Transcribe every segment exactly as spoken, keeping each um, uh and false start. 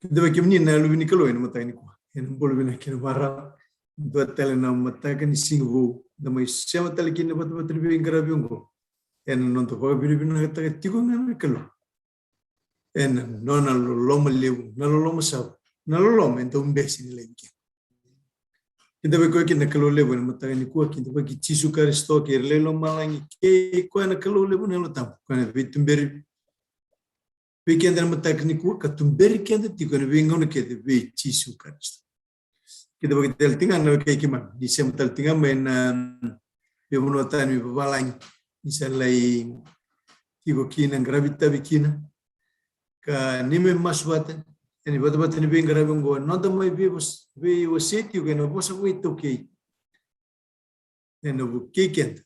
Kidavaki kemuni na luve ni Kalou ena mataka nikua. Ena bula vinaka kei na marau. Dua tale na mataka ni siga vou da mai sema tale kina na vatavata ni veiqaravi oqo. Ena noda vakavinavinakataka tiko ga na Kalou ena nona loloma levu, na loloma savu, na loloma e dau bese ni laivi kina. Kidavaki koya kina na Kalou levu ena mataka nikua, kidavaki Jisu Karisito kei ira e lomalagi, kei koya na Kalou levu na Yalo Tabu, koya na veituberi vei keda ena mataka nikua ka tuberi keda tiko ena veigauna kece vei Jisu Karisito. Kidavaki tale tiko ga na wekai keimami ni sema tale tiko ga mai na veivanua tani mai vavalagi, ni sa lai tiko kina, qaravi tavi kina, ka ni mai masu vata ena vatavata ni veiqaravi oqo, noda mai veiwas-, veiwasei tiko ena vosa vakaitaukei ena vukei keda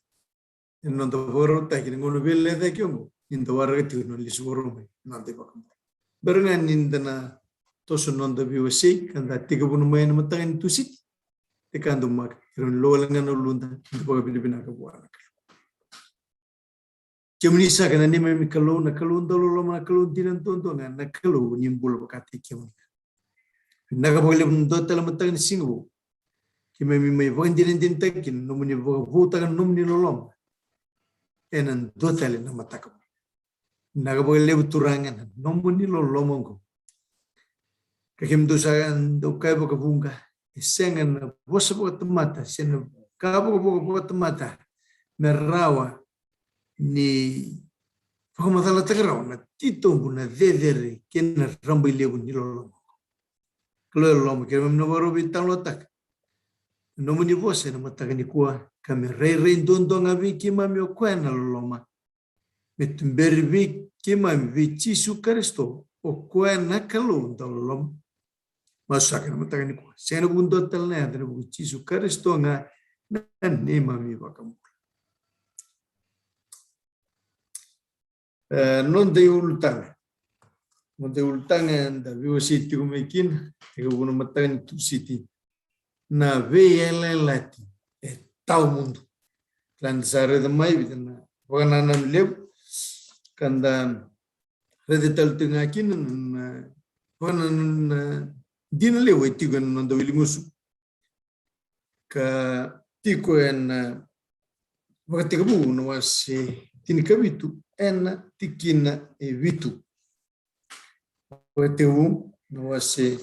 ena noda vakarautaki na gauna veilecayaki oqo, ni da waraka tiko na lesu vakarau mai na noda iVakabula. Bera ga ni da na toso na noda veiwasei ka da tekivuna mai ena mataka ni Tusiti, e ka dau maka, e rawa ni lo wale ga na uluda, ni da vakavinavinaka vua na Kalou. Kemuni saka na neimami Kalou, na Kalou dau loloma, na Kalou dina duadua ga, na Kalou ni bula vakataki kemuni. Vinaka vakalevu na dua tale mataka ni siga vou. Keimami mai vakadinadinataka kina na nomuni vakavoutaka na nomuni loloma ena dua tale na mataka vou. Vinaka vakalevu Turaga na nomuni loloma oqo. Ka kemudou sa dau kaya vakavuqa, e sega na vosa vakatamata se na ka vakavoka vakatamata me rawa ni vakamacalataka rawa na titobu, na cecere kei na rabailevu ni loloma. Kalou e loloma, keimami na vakarau veitalanoataka na nomuni vosa ena mataka nikua, ka me rairai duadua ga vei keimami o koya na loloma. Me tuberi vei keimami vei Jisu Karisito, o koya na Kalou dau loloma. Masu saka ena mataka nikua, sega ena vuku dua tale na yaca, ena vuku i Jisu Karisito ga na neimami iVakabula. E, noda iulutaga. Noda iulutaga eda veiwasei tiko mai kina, tekivu na mataka ni Tusiti. Na veiyalayalati e tawamudu. Kila ni da sa raica mai e vica na vakanananu levu, ka da raica tale tiko ga kina na, na vakanananu, na dina levu e tiko ena noda wiligusu. Ka tiko ena Vakatekivu na wase tinikavitu ena tikina e vitu. Vakatekivu na wase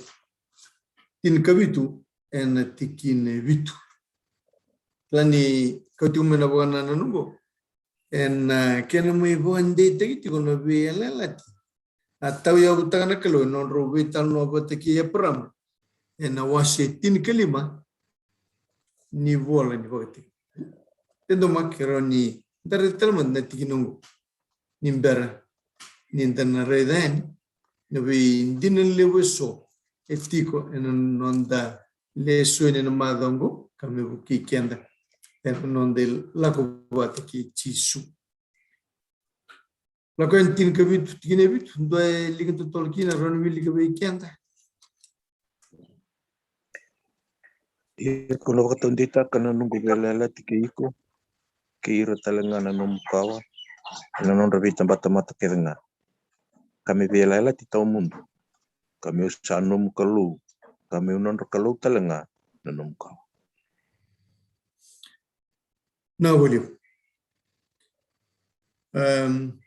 tinikavitu ena tikina e vitu. Kila ni kauti mai na vakanananu qo ena kena mai vakadeitaki tiko na veiyalayalati a tauyavutaka na Kalou ena nodrau veitalanoa vata kei Eparama ena wase tinikalima ni vola ni Vakatekivu. E dau maka, e rawa ni da raica tale mada na tikina oqo ni bera ni da na raica yani na veidina levu eso e tiko ena noda lesoni ena macawa oqo, ka me vukei keda ena noda lako vata kei Jisu. Lako yani tinikavitu, tikina e vitu, dua e lika totolo kina, rawa ni wilika vei keda. Ia ko na vakataudeitaka na noqu veiyalayalati kei iko, kei ira tale ga na nomu kawa, ena nodra veitabatamata kece ga. Ka me veiyalayalati tawamudu, ka meu sa nomu Kalou, ka meu nodra Kalou tale ga na nomu kawa. Na voli. Em,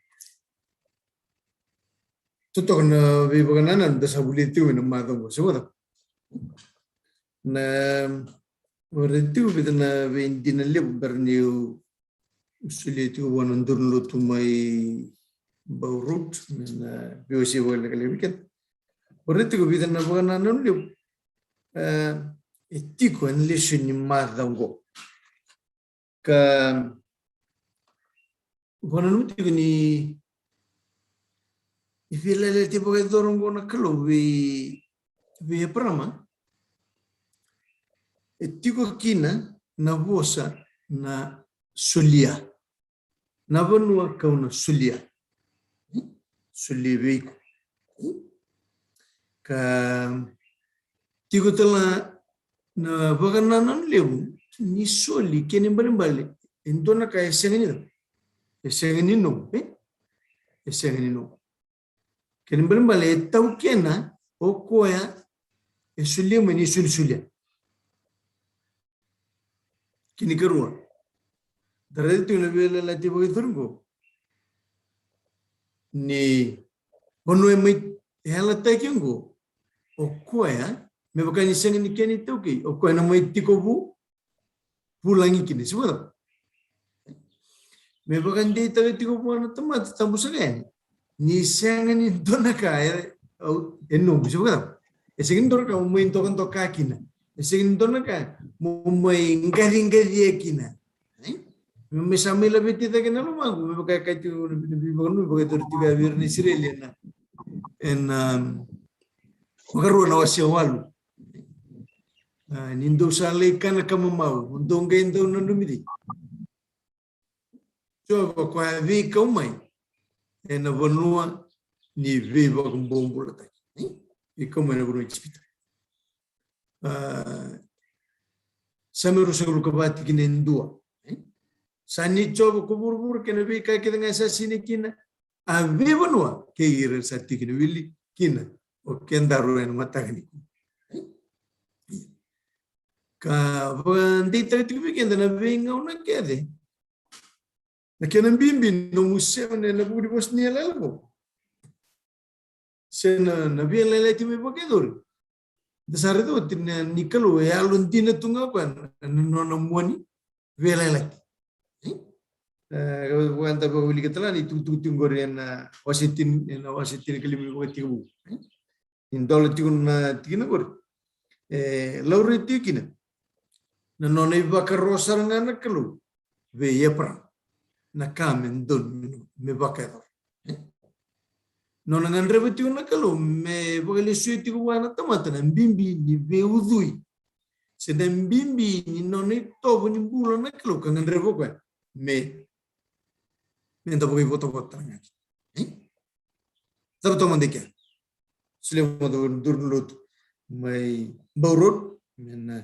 totoka na veivakanananu da sa volia tiko ena macawa oqo, se vata. Na, au raica tiko e vica na veidina levu bera niu solia tiko vua na duru ni lotu mai Bau Road, na veiwasei vakalekaleka vei keda. Au raica tiko e vica na vakanananu levu, e, e tiko ena lesoni ni macawa oqo. Ka vakananumi tiko ni, ni veiyalayalati vakayacora oqo na Kalou vei, vei Eparama, e tiko kina na vosa na solia. Na vanua kau na solia. Solia vei iko. Ka tiko tale na vakanananu levu ni soli, kena ibalebale e dua na ka e sega ni, e sega ni nomu, e? E sega ni nomu. Kena ibalebale e taukena o koya e solia mai ni solia. Kena ikarua, da raica tiko na veiyalayalati vakayacori qo ni vanua e mai yalataki qo, o koya, me vaka ni sega ni kena itaukei, o koya na mai tiko vu vulagi kina, se vakacava? Me vakadeitaka tiko vua na tamata, tabu saka yani, ni sega ni dua na ka e, au, e nomu, se vakacava? E sega ni dua na ka mo mai dokadoka kina. E sega ni dua na ka mo mai qaciqacia kina. Ai? Me mai sa mai laveti cake na lomaqu, me vaka e kaya tiko na, na veivakananumi vakayacori tiko ya vei ira na Isireli ena, ena, um, Vakarua na wase walu. A, ni dou sa lai kana ka mamau, dou qai dau nanumi cei? Jiova, koya a veikau mai ena vanua ni veivakabobulataki. E? Veikau mai na vanua i Ijipita. A, Same ruasagavulu ka va tikina e dua. E? Sa ni Jiova ko vuravura kei na veika kece ga e sa sinai kina, a veivanua kei ira sa tiko na wili kina o kedaru ena mataka nikua. Ka vakadeitaka tiko vei keda na veigauna kece. Na kena bibi nomu sema ena vuku ni vosa ni yalayala qo. Se na, na veiyalayalati mai vakayacori. Da sa raica oti ni Kalou e yalodina tu ga o koya na, na nona mua ni veiyalayalati. E? E, vaka eda vakawilika tale ga ni tukutuku tiko qori ena wase tini, ena wase tinikalima ni Vakatekivu. E? Ni dola tiko na tikina qori. E, laurai tiko kina na nona ivakaro sara ga na Kalou vei Eparama. Na ka me donu me, me vakayacora. E? Nona gadreva tiko na Kalou me vakalesuya tiko vua na tamata na bibi ni veiucui. Se na bibi ni nona itovo ni bula na Kalou ka gadreva o koya me, me da vakaivotavota na gaki. E? Cava toka mada i kea? Solia mada vei ira na lotu mai Bau Road me na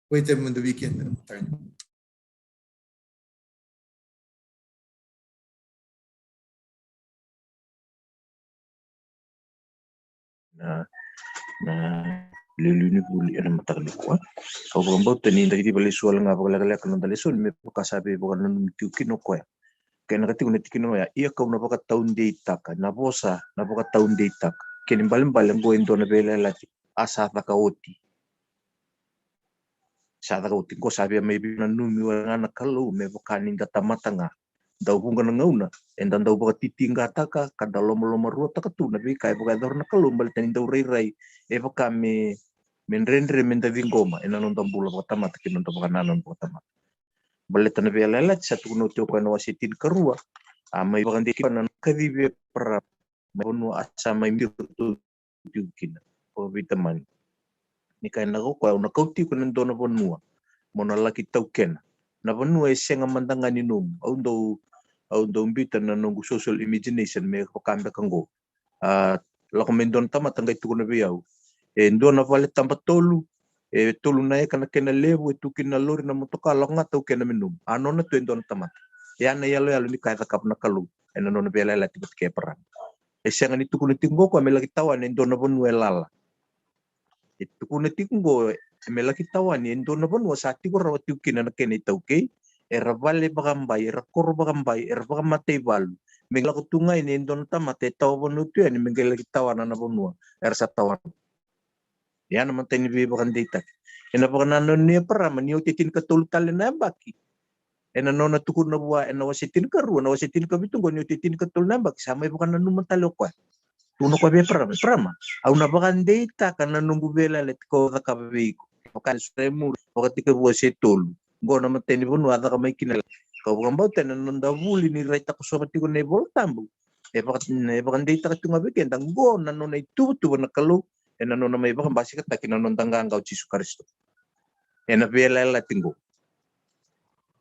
vakaitavi mada vei keda na mataka. Na, na liuliu ni vuli ena mataka nikua. Au vakabauta ni da kidava lesu wale ga vakalekaleka na noda lesoni me vaka sa veivakananumi tiko kina o koya. Kena ka tiko na tikina oya, ia kau na vakataudeitaka, na vosa na vakataudeitaka. Kena ibalebale qo e dua na veiyalayalati a sa caka oti. Sa caka oti qo, sa via mai veivakananumi wale ga na Kalou me vaka ni da tamata ga. Dau vuqa na gauna eda dau vakatitiqataka ka da lomalomaruataka tu na veika e vakayacora na Kalou, baleta ni dau rairai e vaka me, me dredre me da ciqoma ena noda bula vakatamata kei na noda vakanananu vakatamata. Baleta na veiyalayalati sa tukuna oti o koya na wase tinikarua, a mai vakadei kina na kacivi Eparama mai vanua a sa mai mira tu tiko kina vakaveitamani. Ni kaya na, ko koya, au na kauti iko ena dua na vanua mo na laki taukena. Na vanua e sega mada ga ni nomu. Au dau, au dau biuta na noqu social imagination me vaka beka qo. A, lako mai dua na tamata qai tukuna vei au, e dua na vale taba tolu, e tolu na eka na kena levu, e tu kina na lori, na motoka, lako ga taukena me nomu. A nona tu e dua na tamata. E a na iyaloyalo ni ka e cakava na Kalou ena nona veiyalayalati vata kei Eparama. E sega ni tukuna tiko qo o koya me laki tawani e dua na vanua e lala. E tukuna tiko qo me laki tawani e dua na vanua sa tiko rawa tiko kina na kena itaukei, era vale vakabai, era koro vakabai, era vakamataivalu. Me lako tu ga yani e dua na tamata e tawa vanua tu yani me qai laki tawana na vanua era sa tawana. Ia na matai ni veivakadeitaki. Ena vakanananu nei Eparama ni oti e tinikatolu tale na yabaki. Ena nona tukuna vua ena wase tinikarua, na wase tinikavitu qo, ni oti e tinikatolu na yabaki sa mai vakananuma tale o koya. Tukuna o koya vei Eparama, Eparama, au na vakadeitaka na noqu veiyalayalati kau cakava vei iko. Vaka e muri, Vakatekivu wase tolu. Qo na matai ni vanua a caka mai kina. Kau vakabauta ena noda vuli ni raitaka sova tiko na iVola Tabu, e vaka, e vakadeitaka tiko ga vei keda qo na nona ituvatuva na Kalou ena nona mai vakabasikataki na noda qaqa o Jisu Karisito. Ena veiyalayalati qo.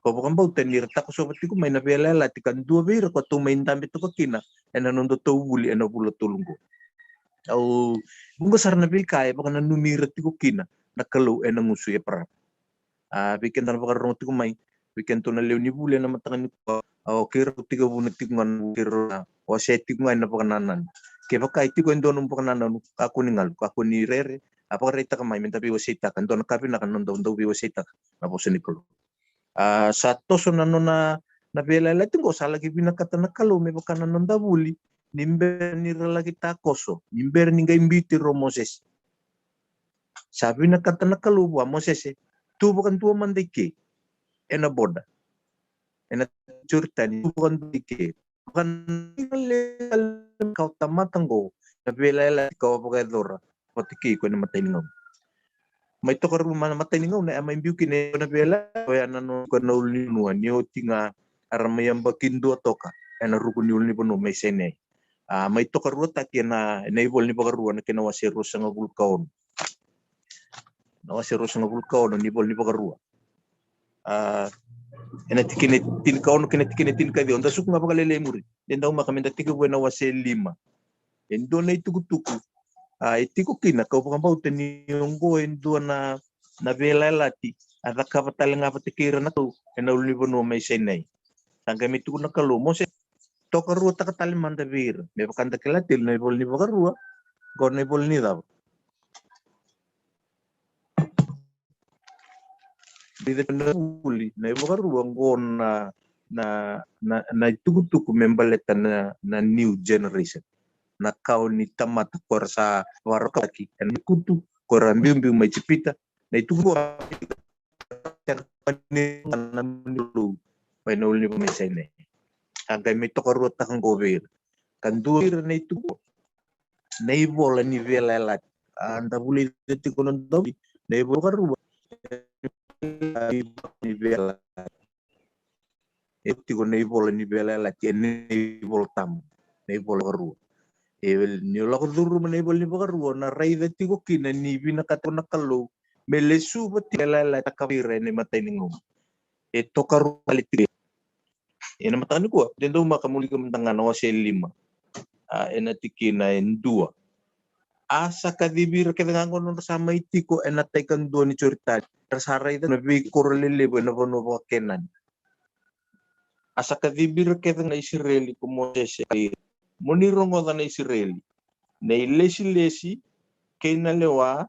Kau vakabauta ni ra takosova tiko mai na veiyalayalati ka dua vei ira ko tou mai dabe toka kina ena noda tou vuli ena vula tolu qo. Au, vuqa sara na veika e vakananumi ira tiko kina na Kalou ena gusu i Eparama. A, vei keda na vakarorogo tiko mai, vei kedatou na lewe ni vuli ena mataka nikua, a, o keirau tiko vuna tiko ga na keirau na wasea tiko ga ena vakanananu. Kevaka e tiko e dua nomu vakanananu, kakua ni galu, kakua ni rere, a vakaraitaka mai me da veiwaseitaka, dua na ka vinaka na noda dau veiwaseitaka na vosa ni Kalou. A sa toso na nona na veiyalayalati oqo, sa laki vinakata na Kalou me vaka na noda vuli ni bera ni ra laki takoso, ni bera ni qai biuti rau o Mosese. Sa vinakata na Kalou vua, Mosese, tu vakadua mada i ke ena boda, ena Joritani, tu vakadua i ke. Vaka na leqa levu ka o tamata oqo, na veiyalayalati ka o vakayacora vata kei iko ena matai ni gauna. Mai tokarua mai na matai ni gauna e a mai biu kina e na veiyalayalati, oya na nona, ko na ulunivanua, ni oti ga era mai yabaki dua toka ena ruku ni ulunivanua mai Sainai. A mai tokaruataki ena, ena ivola ni Vakarua, na kena wase ruasagavulu ka ono. Na wase ruasagavulu ka ono ni ivola ni Vakarua. A, ena tikina e tinikaono kei na tikina e tinikaciwa. Da suka ga vakalailai e muri, de daumaka me da tekivu ena wase lima. E dua na itukutuku, a, e tiko kina, kau vakabauta ni oqo e dua na, na veiyalayalati a cakava tale ga vata kei ira na Kalou ena ulunivanua mai Sainai. Sa qai mai tukuna na Kalou, Mosese, tokaruataka tale mada vei ira. Me vaka da kila tiko na ivola ni Vakarua, qo na ivola ni cava? Raica na vuli, na iVakarua, qo na, na, na, na itukutuku me baleta na, na new generation. Na kawa ni tamata ko ra sa vakarokaki ena ikutu, ko ra biubiu mai Ijipita, na itukutuku na Kalou mai na ulunivanua mai Sainai. A qai mai tokaruataka qo vei ira. Ka dua ira na itukutuku na ivola ni veiyalayalati. A da vulica tiko na dau na ivola Vakarua. Ivola ni veiyalayalati. E tiko na ivola ni veiyalayalati, e na ivola tabu, na ivola Vakarua. E ni o lako curuma na ivola ni Vakarua, na raica tiko kina ni vinakata na Kalou me lesuva tiko na veiyalayalati ka vei ira ena imatai ni gauna. E tokaruataka tiko. Ena mataka nikua, de daumaka mo wilika mada ga na wase lima. A, ena tikina e dua. A sa kacivi ira kece ga qo nodra sa mai tiko ena tai kadua ni Joritani, era sa raica na veikoro lelevu ena vanua vaka-Kenani. A sa kacivi ira kece ga na Isireli ko Mosese, a kaya, mo ni rogoca na Isireli, na ilesilesi kei na lewa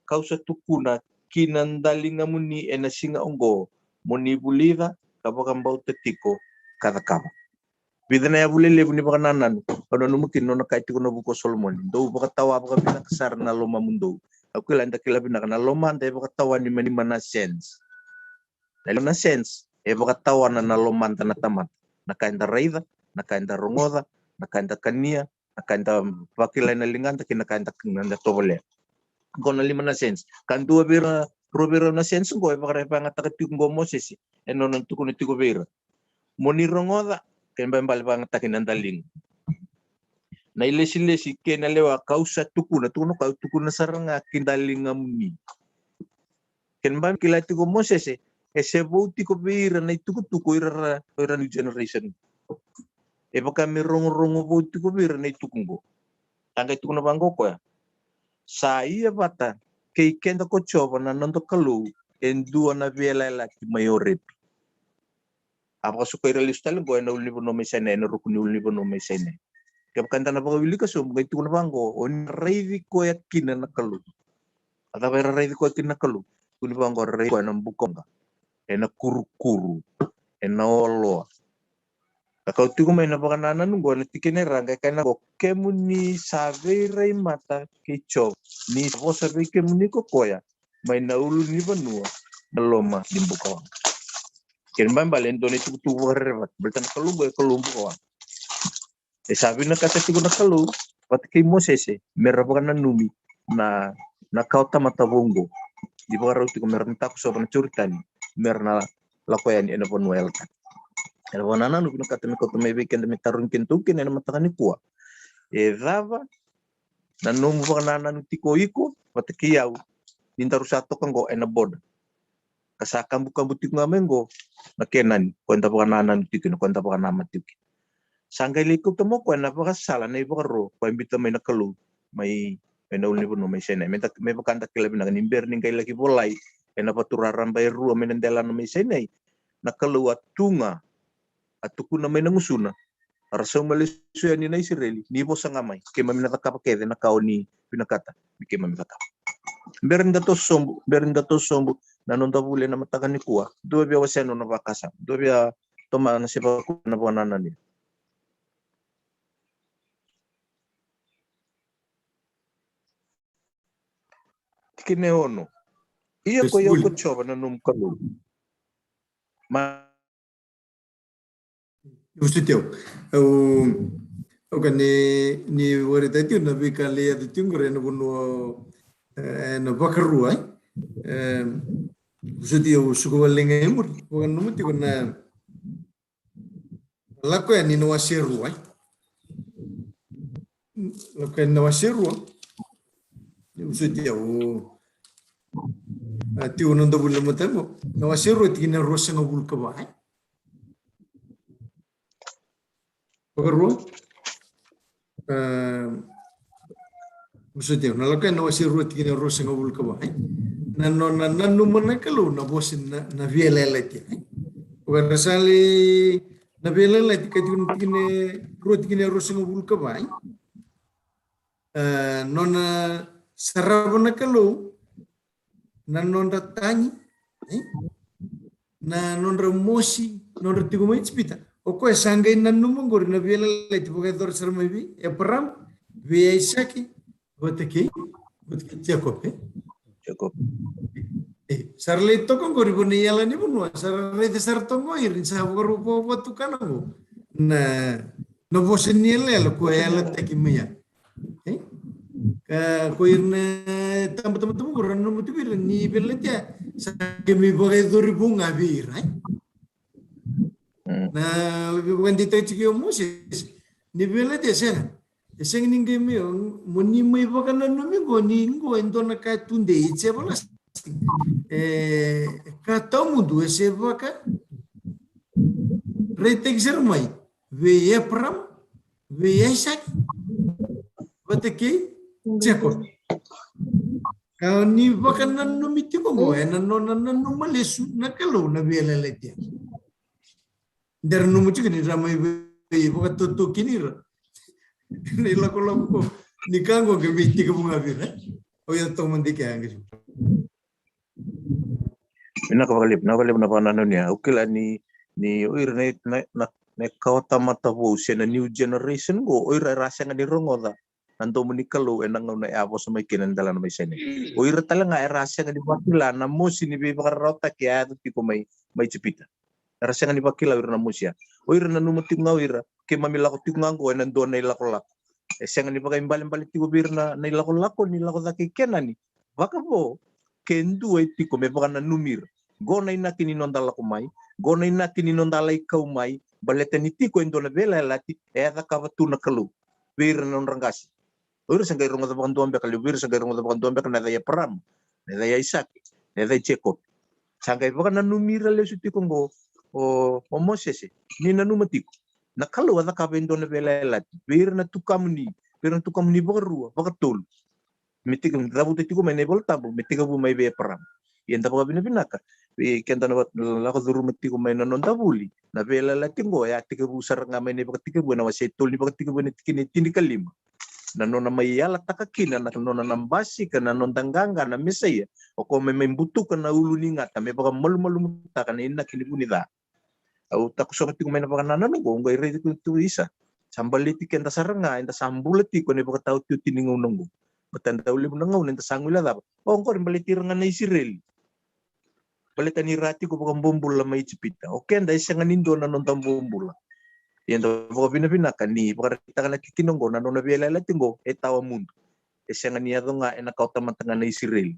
kau sa tukuna ki na daligamuni ena siga oqo, mo ni vulica ka vakabauta tiko ka cakava. Vica na yavu lelevu ni vakanananu au nanuma kina, nona kaya tiko na vuku o Solomoni, dou vakatawa vakavinaka sara na lomamudou. Au kila eda kila vinaka na lomada e vakatawa ni manima na sense. Na lima na sense e vakatawana na lomada na tamata. Na ka eda raica, na ka eda rogoca, na ka eda kania, na ka eda vakila ena ligada kei na ka eda, eda tovolea. Qo na lima na sense. Ka dua vei ira, rua vei ira na sense qo e vakara, e vakayagataka tiko qo o Mosese ena nona tukuna tiko vei ira, mo ni rogoca, kena ibalebale vakayagataki na daliga. Na ilesilesi kei na lewa kau sa tukuna, tukuna, kau tukuna sara ga ki daligamuni. Kena ibalebale kila tiko o Mosese, e se vou tiko vei ira na itukutuku, ira ra, ira new generation. E vaka me rogorogo vou tiko vei ira na itukutuku qo. A qai tukuna vaqo o koya, sa ia vata kei keda ko Jiova na noda Kalou e dua na veiyalayalati mai Orepi. A vakasuka ira lesu tale qo ena ulunivanua mai Sainai, ena ruku ni ulunivanua mai Sainai. Kevaka eda na vakawilika sobu, qai tukuna vaqo, o ni raici koya kina na Kalou. A cava era raici koya kina na Kalou? Tukuni vaqo, era raici koya ena bukawaqa, ena kurukuru, ena oloa. Ka kau tiko mai na vakanananu qo ena tikina e ra, qai kaya na qo, kemuni sa veirai mata kei Jiova, ni sa vosa vei kemuni ko koya mai na ulunivanua na loma ni bukawaqa. Kena ibalebale e dua na itukutuku vakarerevaki, baleta na Kalou qo e Kalou bukawaqa. E sa vinakata tiko na Kalou vata kei Mosese me ra vakananumi na, na kawa tamata vou qo. Ni vakarau tiko me ra na takosova na Joritani, me ra na lako yani ena vanua yalataki. Ena vakanananu vinakata me kauta mai vei keda me tarogi kedatou kina ena mataka nikua. E cava na nomu vakanananu tiko o iko vata kei au ni daru sa toka qo ena boda, ka sa kabukabu tiko ga mai qo na Kenani, ko eda vakanananu tiko kina, ko eda vakanama tiko kina. Sa qai lai kauta mai o koya na vakasala, na ivakaro ko e biuta mai na Kalou mai, mai na ulunivanua mai Sainai. Me da, me vaka da kila vinaka ni bera ni qai laki volai ena vatu raraba e rua mai na delana mai Sainai, na Kalou a tu ga, a tukuna mai na gusuna, Ra sauma lesu yani na Isireli, ni vosa ga mai, keimami na cakava kece na ka o ni vinakata me keimami cakava. Bera ni da toso sobu, bera ni da toso sobu na noda vuli ena mataka nikua, dua via wasea na nona vakasama, dua via tomana se vakavuna na vakanananu. Tikina e ono. Ia ko i au ko Jiova na nomu Kalou. Ma Vosoti au. Au, au ka ni, ni vakaraitaka tiko na veika e yaco tiko qori ena vanua, e, ena vakarua, e. E, vosoti au, suka vale ga i muri. Vakananuma tiko na Lako Yani na wase rua, e. Lako Yani na wase rua. Vosoti au. A, tiko na noda vuli ena mataka qo. Na wase rua tikina e ruasagavulu ka va, e. Vakarua. E, vosoti au, na Lako Yani na wase rua tikina e ruasagavulu ka va, e. Na nona nanuma na Kalou na vosa na, na veiyalayalati, e. Vaka era sa lai na veiyalayalati ka tiko na tikina e rua tikina e ruasagavulu ka va, e. E, nona sarava na Kalou na nodra tagi, e? Na nodra mosi, nodra tiko mai Ijipita. O koya sa qai nanuma qori na veiyalayalati vakayacora sara mai vei Eparama, vei Aisake, vata kei, vata kei Jekope, e? Jekope. E, sa ra lai toka qori vua na iyala ni vanua, sa ra raica sara toka qo ira ni sa vakarau vakatukana qo na, na vosa ni yalayala ko yalataki mai ya. E? Ka ko ira na tabatabataba qo ra nanuma tiko ira ni veiyalayalati ya sa qai mai vakayacori vou ga vei ira, e? Mm. Na vakadeitaki tiko o Moses ni veiyalayalati ya sega. E sega ni qai mai, mo ni mai vakananumi qo ni qo e dua na ka tudei, it's everlasting. E, e ka tawamudu, e se vaka raitaki sara mai vei Eparama, vei Aisake, vata kei Jekope. Ka ni vakananumi tiko qo, ena nona nanuma lesu na Kalou na veiyalayalati ya. Dera nanuma tiko ni ra mai vei vakatautau kina ira. Ni lakolako qo, ni ka qo qai mai tekivu ga vei ira, e? O ya toka mada i kea qai. Vinaka vakalevu, vinaka vakalevu na vakanananu ya. Au kila ni, ni o ira na, na, na, na kawatamata vou se na new generation qo, o ira era sega ni rogoca na domo ni Kalou ena gauna e a vosa mai kina ena delana mai Saineai. O ira tale ga era sega ni vakila na mosi ni veivakararawataki a yaco tiko mai, mai Ijipita. Era sega ni vakila o ira na mosi ya. O ira nanuma tiko ga o ira, keimami lako tiko ga qo ena dua na ilakolako. E sega ni vakaibalebale tiko vei ira na, na ilakolako ni lako cake i Kenani. Vakavo, ke dua e tiko me vakananumi ira. Qo na inaki ni noda lako mai, qo na inaki ni noda lai kau mai, baleta ni tiko e dua na veiyalayalati e a cakava tu na Kalou vei ira na nodra qase. O ira sa qai rogoca vakadua beka, levu vei ira sa qai rogoca vakadua beka na yaca i Eparama, na yaca i Aisake, na yaca i Jekope. Sa qai vakananumi ira lesu tiko qo o, o Mosese, ni nanuma tiko. Na Kalou a cakava e dua na veiyalayalati vei ira na tukamuni, vei ira na tukamuni vakarua, vakatolu. Me tekivu, cavuta tiko mai na iVolatabu, me tekivu mai vei Eparama. Ia da vakavinavinaka vei keda na va-, lako curuma tiko mai na noda vuli. Na veiyalayalati qo e a tekivu sara ga mai na iVakatekivu, ena wase tolu ni Vakatekivu, ena tikina e tinikalima. Na nona mai yalataka kina na nona na basika na noda qaqa na Mesaia, o koya me mai butuka na ulu ni gata me vakamalumalumutaka na inaki ni vu ni ca. Au takosoka tiko mai na vakanananu qo, au qai raica tiko isa. Sa baleti keda sara ga eda sa bula tiko ena ivakataotioti ni gauna qo. Baleta dau levu na gauna eda sa guilecava, o, qori baleti ira ga na Isireli. Baleta ni ra tiko vakabobula mai Ijipita. O keda e sega ni dua na noda bobula. Ia da vakavinavinaka ni vakaraitaka na tikina qo, na nona veiyalayalati qo e tawa mudu. E sega ni yaco ga ena kawatamata ga na Isireli.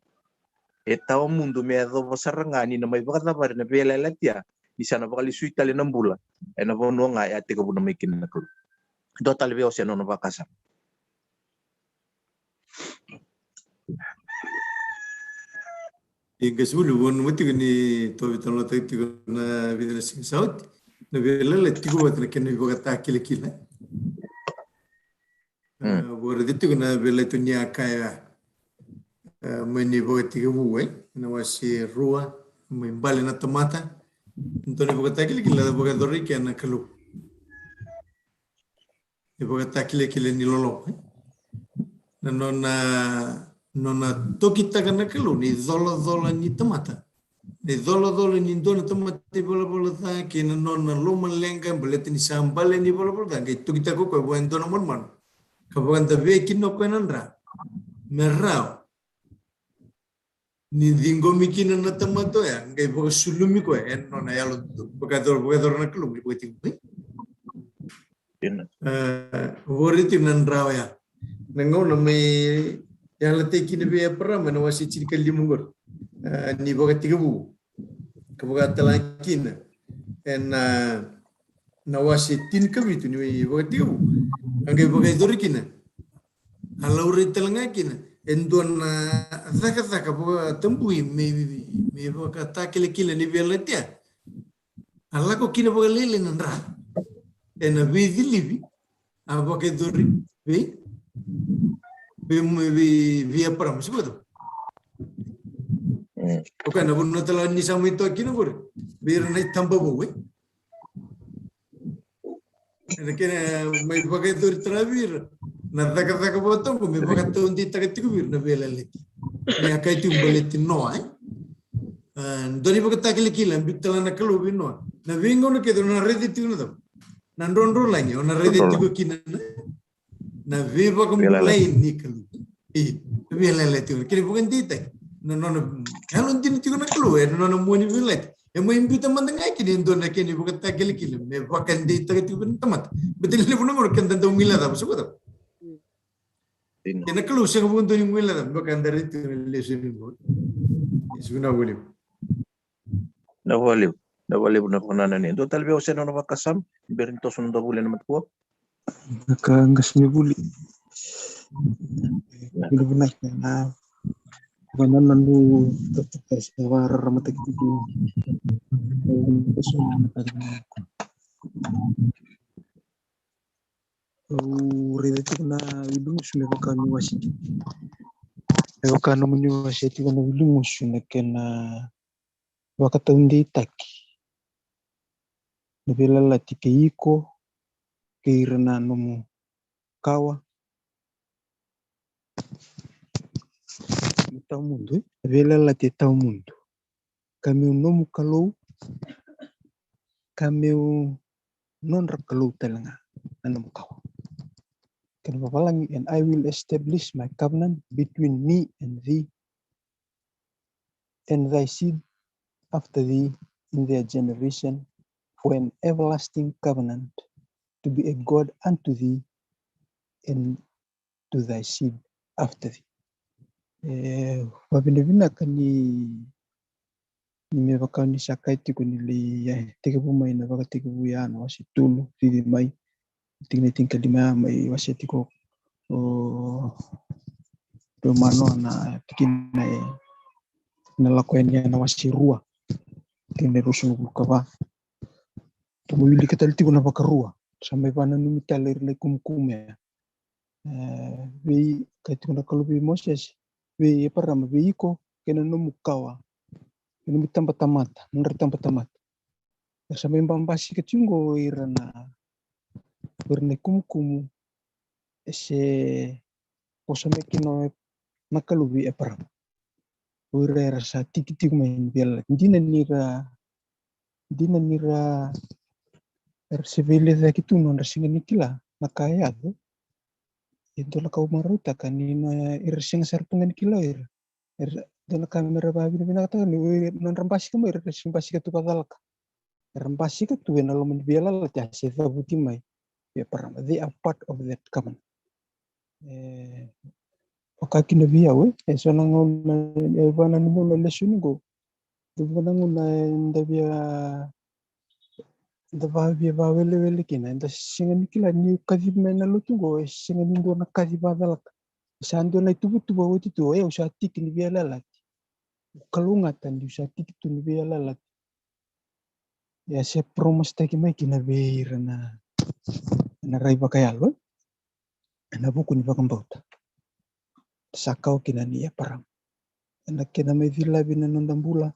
E tawa mudu me yacova sara ga ni na mai vakacavari na veiyalayalati ya, ni sa na vakalesui tale na bula ena vanua ga e a tekivuna mai kina na Kalou. Dua tale vei au se nona vakasama. E qasenivuli, au nanuma tiko ni tou veitalanoataka tiko na vica na siga sa oti na veiyalayalati tiko vata na kena ivakatakilakila. Mm. E, au vakaraica tiko na veiyalayalati ni a kaya, e, mai na iVakatekivu, e, na wase rua, mai bale na tamata. Dua na ivakatakilakila e vakayacora i kea na Kalou. e vakatakilakila ni loloma, e? Na nona, nona tokitaka na Kalou na icolacola ni tamata. Na icolacola ni dua na tamata ivalavala ca kei na nona lomaleqa baleta ni sa bale ni valavala ca, qai tokitaka o koya vua e dua na manumanu ka vakadavea kina o koya na dra me rawa ni ciqomi kina na tamata oya, qai vakasulumi koya ena nona yalo dodonu. Vakayacora, vakayacora na Kalou me vakatekivu mai. Ina. E, vakaraitaka na dra oya. Na gauna mai yalataki kina vei Eparama ena wase tinikalima qori, e, ni Vakatekivu, ka vakatala kina ena, e, na wase tinikavitu ni Vakatekivu, a qai vakayacori kina, a laurai tale ga kina e dua na cakacaka vakatabui me, me vakatakilakila ni veiyalayalati ya. A lako kina vakalailai na dra ena veicilivi a vakayacori vei, vei, vei, vei Eparama, se vakatabui. Mm. O koya na vanua tale ni sa mai toka kina qori vei ira na itaba vou, e? Ena kena mai vakayacori tale vei ira na cakacaka vata oqo me vakataudeitaka tiko vei ira na veiyalayalati. Me a kaya tiko baleti Noa, e? A, dua na ivakatakilakila biuta tale na Kalou vei Noa. Na veigauna kece o na raica tiko na cava? Na drodrolagi o na raica tiko kina na, na veivakabulai ni Kalou. E, na veiyalayalati, kena vakadeitaki na nona yalodina tiko na Kalou ena nona mua ni veiyalayalati. E mai biuta mada ga kina e dua na kena ivakatakilakila me vakadeitaka tiko na tamata. Baleta ni levu na gauna keda dau guilecava, se vakatabui. Ina. Ena Kalou sega vakadua ni guilecava, me vaka eda raica tiko na lesoni qo. Vinaka vakalevu. Vinaka vakalevu. Vinaka vakalevu na vakanananu. Dua tale vei au se nona vakasama, ni bera ni toso na noda vuli ena matakua. Ka qase ni vuli. Vinavinaka na vakanananu, totoka se vakararamataki tiko. Au raica tiko na Wili Gusu me vaka ni wase tiko, me vaka nomuni wase tiko na Wili Gusu na kena vakataudeitaki na veiyalayalati kei iko kei ira na nomu kawa. Tawamudu, e? Na veiyalayalati e tawamudu. Ka meu nomu Kalou, ka meu nodra Kalou tale ga na nomu kawa. Kena vavalagi, and I will establish my covenant between me and thee and thy seed after thee in their generation, for an everlasting covenant, to be a God unto thee and to thy seed after thee. E, vavinavinaka ni, ni me vaka ni sa kai tiko ni lai, e, tekivu mai na Vakatekivu ya na wase tolu, cici mai tikina tinikalima ya, mai wase tiko o, o manoa na tikina e, na lako yani ya na wase rua, tikina e ruasagavulu ka va. Tou mai wilika tale tiko na vakarua. Sa mai vakananumi tale ira na ikumukumu ya. E, vei, kaya tiko na Kalou vei Mosese, vei Eparama, vei iko kei na nomu kawa, kei na nomu tabatamata, nodra tabatamata. Era sa mai babasika tiko qo ira na, ira na ikumukumu e se vosa mai kina na Kalou vei Eparama. O ira era sa tiki tiko mai ni veiyalayalati. Dina ni ra, dina ni ra, era se veilecayaki tu, nodra sega ni kila na ka e yaco. E dua na ka au marautaka ni na, era sega sara tu ga ni kila o ira. Era, dua na ka me ra vakavinavinakataka ni o ira, nodra basika mai, era se basika tu vakacalaka. Era basika tu ena loma ni veiyalayalati a se cavuti mai vei Eparama. They are part of that covenant. E, vaka kina vei au, e, e so na gauna, e, vakananumi au na lesoni qo. E so na gauna eda via, eda via vakawelewele kina, eda sega ni kila ni kacivi mai na lotu qo, e sega ni dua na kaci vakacalaka. E sa dua na ituvatuva oti tu, e, au sa tiki ni veiyalayalati. Au kalougata niu sa tiki tu ni veiyalayalati. Ia se promise-taki mai kina vei ira na, na rai vakayalo ena vuku ni vakabauta. Sa kawa kina nei Eparama. Ena kena mai cilavi na noda bula.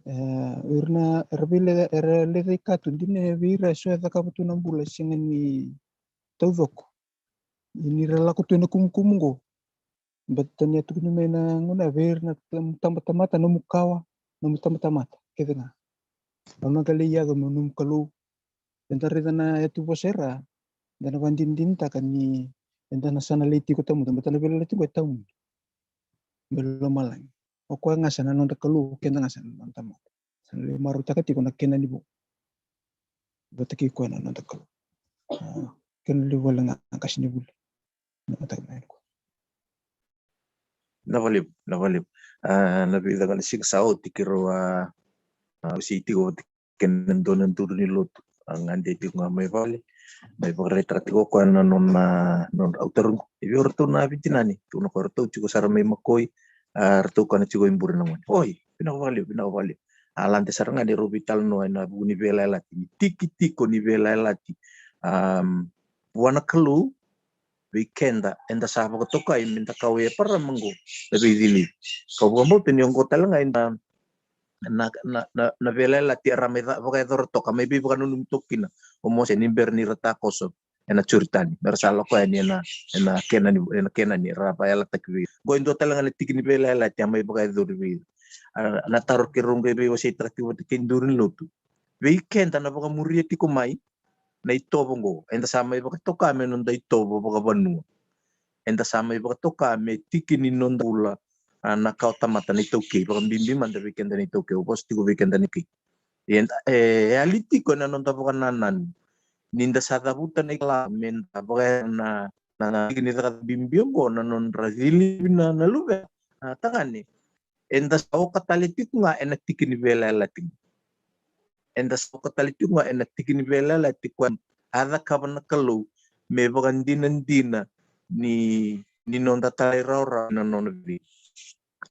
E, ira na, era vei le, era lecaika tu, dina vei ira e so e cakava tu na bula e sega ni, taucoko. Ia ni ra lako tu ena kumukumu qo, baleta ni a tukuni mai na gauna vei ira na tam- tabatamata, nomu kawa, nomu tabatamata kece ga. Au na qai lai yaco me nomu Kalou. Eda raica na yatu vosa era, eda na vakadinadinataka ni eda na sa na lai tiko tawamudu, baleta na veiyalayalati qo e tawamudu. Me lomalagi. O koya ga sa na noda Kalou, keda ga sa na noda tamata. Sa na lai marautaka tiko na Kenani vou vata kei koya na noda Kalou. A, kena levu wale ga na qasenivuli. Na mataka mai ko. Na valevu, na valevu. A, na vica ga na siga sa oti keirau a, a, sei tiko vata kei na dua na duru ni lotu. A gade tiko ga mai vale. Mai vakaraitaka tiko o koya na nona, nona au tarogi. E vei o ratou na veitinani? Tukuna o koya o ratou tiko sara mai Makoi. A, ratou kana tiko i bure na gone. Oi, vinaka vakalevu, vinaka vakalevu. A lade sara ga ni rau veitalanoa ena vuku ni veiyalayalati, ni tiki tiko ni veiyalayalati. Am, vua na Kalou, vei keda, eda sa vakatokai me da kau e Eparama qo na veicili. Kau vakabauta ni oqo tale ga eda na, na, na, na veiyalayalati era mai ca- vakayacora toka, mai veivakananumi toka kina o Mose ni bera ni ra takoso ena Joritani, me ra sa lako yani ena, ena Kenani, ena Kenani era vakayalataki vei ira. Qo e dua tale ga na tiki ni veiyalayalati a mai vakayacori vei ira. A, na taro keirau qai veiwaseitaka tiko vata kei duru ni lotu. Vei keda na vakamuria tiko mai na itovo qo, eda sa mai vakatoka me noda itovo vakavanua. Eda sa mai vakatoka me tiki ni noda bula, a, na kawa tamata na iTaukei, vakabibi mada vei keda na iTaukei, au vosa tiko vei keda na iTaukei. Eda, e, e yali tiko ena noda vakanananu ni da sa cavuta na ikalawa me da vaka na, na, na tiki ni cakacaka bibi oqo na nodra cilivi na, na luvena, a, tagane. Eda sa oka tale tiko ga ena tiki ni veiyalayalati. Eda sa oka tale tiko ga ena tiki ni veiyalayalati koya a cakava na Kalou me vakadinadina ni, ni noda talairawarawa na nona vei.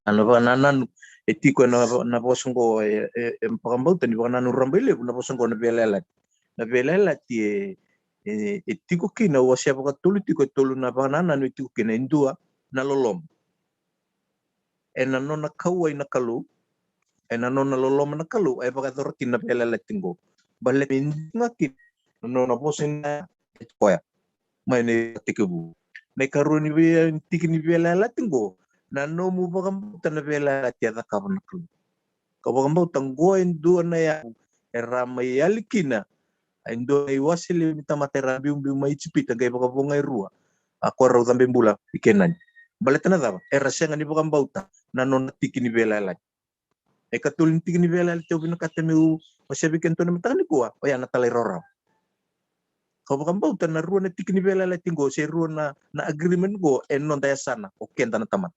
A, na vakanananu e tiko ena, na vosa oqo e, e, e vakabauta ni vakanananu rabailevu na vosa oqo na veiyalayalati. Na veiyalayalati e, e, e tiko kina, au wasea vakatolu tiko, e tolu na vakanananu e tiko kina, e dua na loloma. Ena nona kauwai na Kalou, ena nona loloma na Kalou, e vakayacora kina na veiyalayalati qo. Baleta me dina kina na nona vosa ni koya mai na itekivu. Na ikarua ni vei- tiki ni veiyalayalati qo, na nomu vakabauta na veiyalayalati a cakava na Kalou. Kau vakabauta qo e dua na yavu era mai yali kina e dua na iwase levu ni tamata era biubiu mai Ijipita, qai vakavoga e rua. A, ko rau cabe bula i Kenani. Baleta na cava? Era sega ni vakabauta na nona tiki ni veiyalayalati. E katolu ni tiki ni veiyalayalati au vinakata meu wasea vei kedatou na mataka nikua, oya na talairawarawa. Kau vakabauta na rua na tiki ni veiyalayalati qo, se rua na, na agreement qo, e noda yasana o keda na tamata.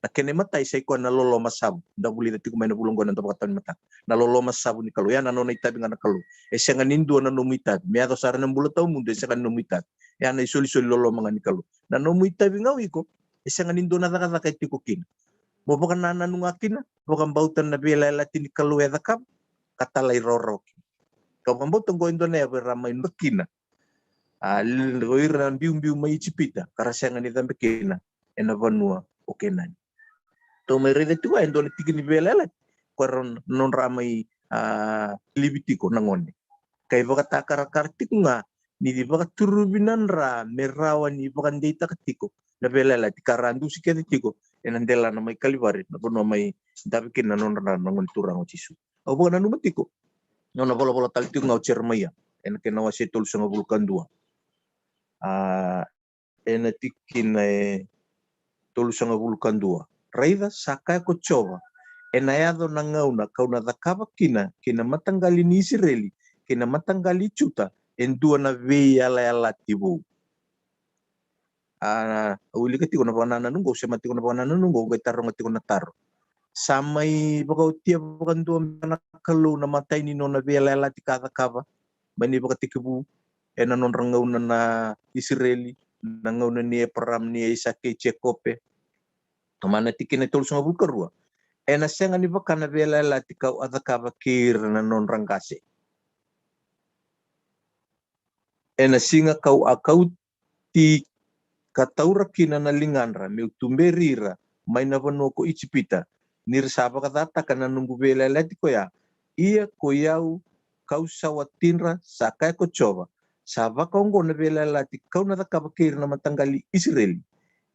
Na kena imatai sai koya na loloma savu. Da vulica tiko mai na vula qo na noda vakatau ni mataka. Na loloma savu ni Kalou. Ya na nona itavi ga na Kalou. E sega ni dua na nomu itavi. Me yaco sara na bula tawamudu, e sega ni nomu itavi. Ya na isolisoli loloma ga ni Kalou. Na nomu itavi ga o iko, e sega ni dua na cakacaka e tiko kina. Mo vakanananu ga kina, vakabauta na veiyalayalati ni Kalou e cakava, ka talairawarawa kina. Ka vakabauta qo e dua na yavu era mai nuka kina. A, l- o ira na biubiu mai Ijipita, ka ra sega ni cabe kina ena vanua o Kenani. Tou mai raica tiko e dua na tiki ni veiyalayalati, ko ira na nodra mai, a, livi tiko na gone. Ka ivakatakarakara tiko ga ni vakaturuvi na dra me rawa ni vakadeitaka tiko na veiyalayalati ka ra dusi kece tiko ena delana mai Kalivari, na vanua mai dave kina na nodra dra na Gone Turaga o Jisu. Au vakananuma tiko na nona volavola tale tiko ga o Jeremaia ena kena wase tolusagavulu ka dua. A, ena tikina e tolusagavulu ka dua. Raica, sa kaya ko Jiova, ena yaco na gauna kau na cakava kina kei na mataqali ni Isireli kei na mataqali i Juta e dua na veiyalayalati vou. A, au wilika tiko na vakanananu qo, au sema tiko na vakanananu qo, au qai taroga tiko na taro. Sa mai vakaotia vakadua na Kalou na imatai ni nona veiyalayalati ka cakava mai na ivakatekivu ena nodra gauna na Isireli, na gauna ni Eparama, ni Aisake, i Jekope. Tomana tikina e tolusagavulu ka rua. Ena sega ni vaka na veiyalayalati kau a cakava kei ira na nodra qase. Ena siga kau a kauti ka taura kina na ligadra meu tuberi ira mai na vanua ko Ijipita, ni ra sa vakacataka na noqu veiyalayalati koya. Ia ko i au kau sa watidra, sa kaya ko Jiova, Sa vakaoqo na veiyalayalati ka'u na cakava kei ira na mataqali i Isireli.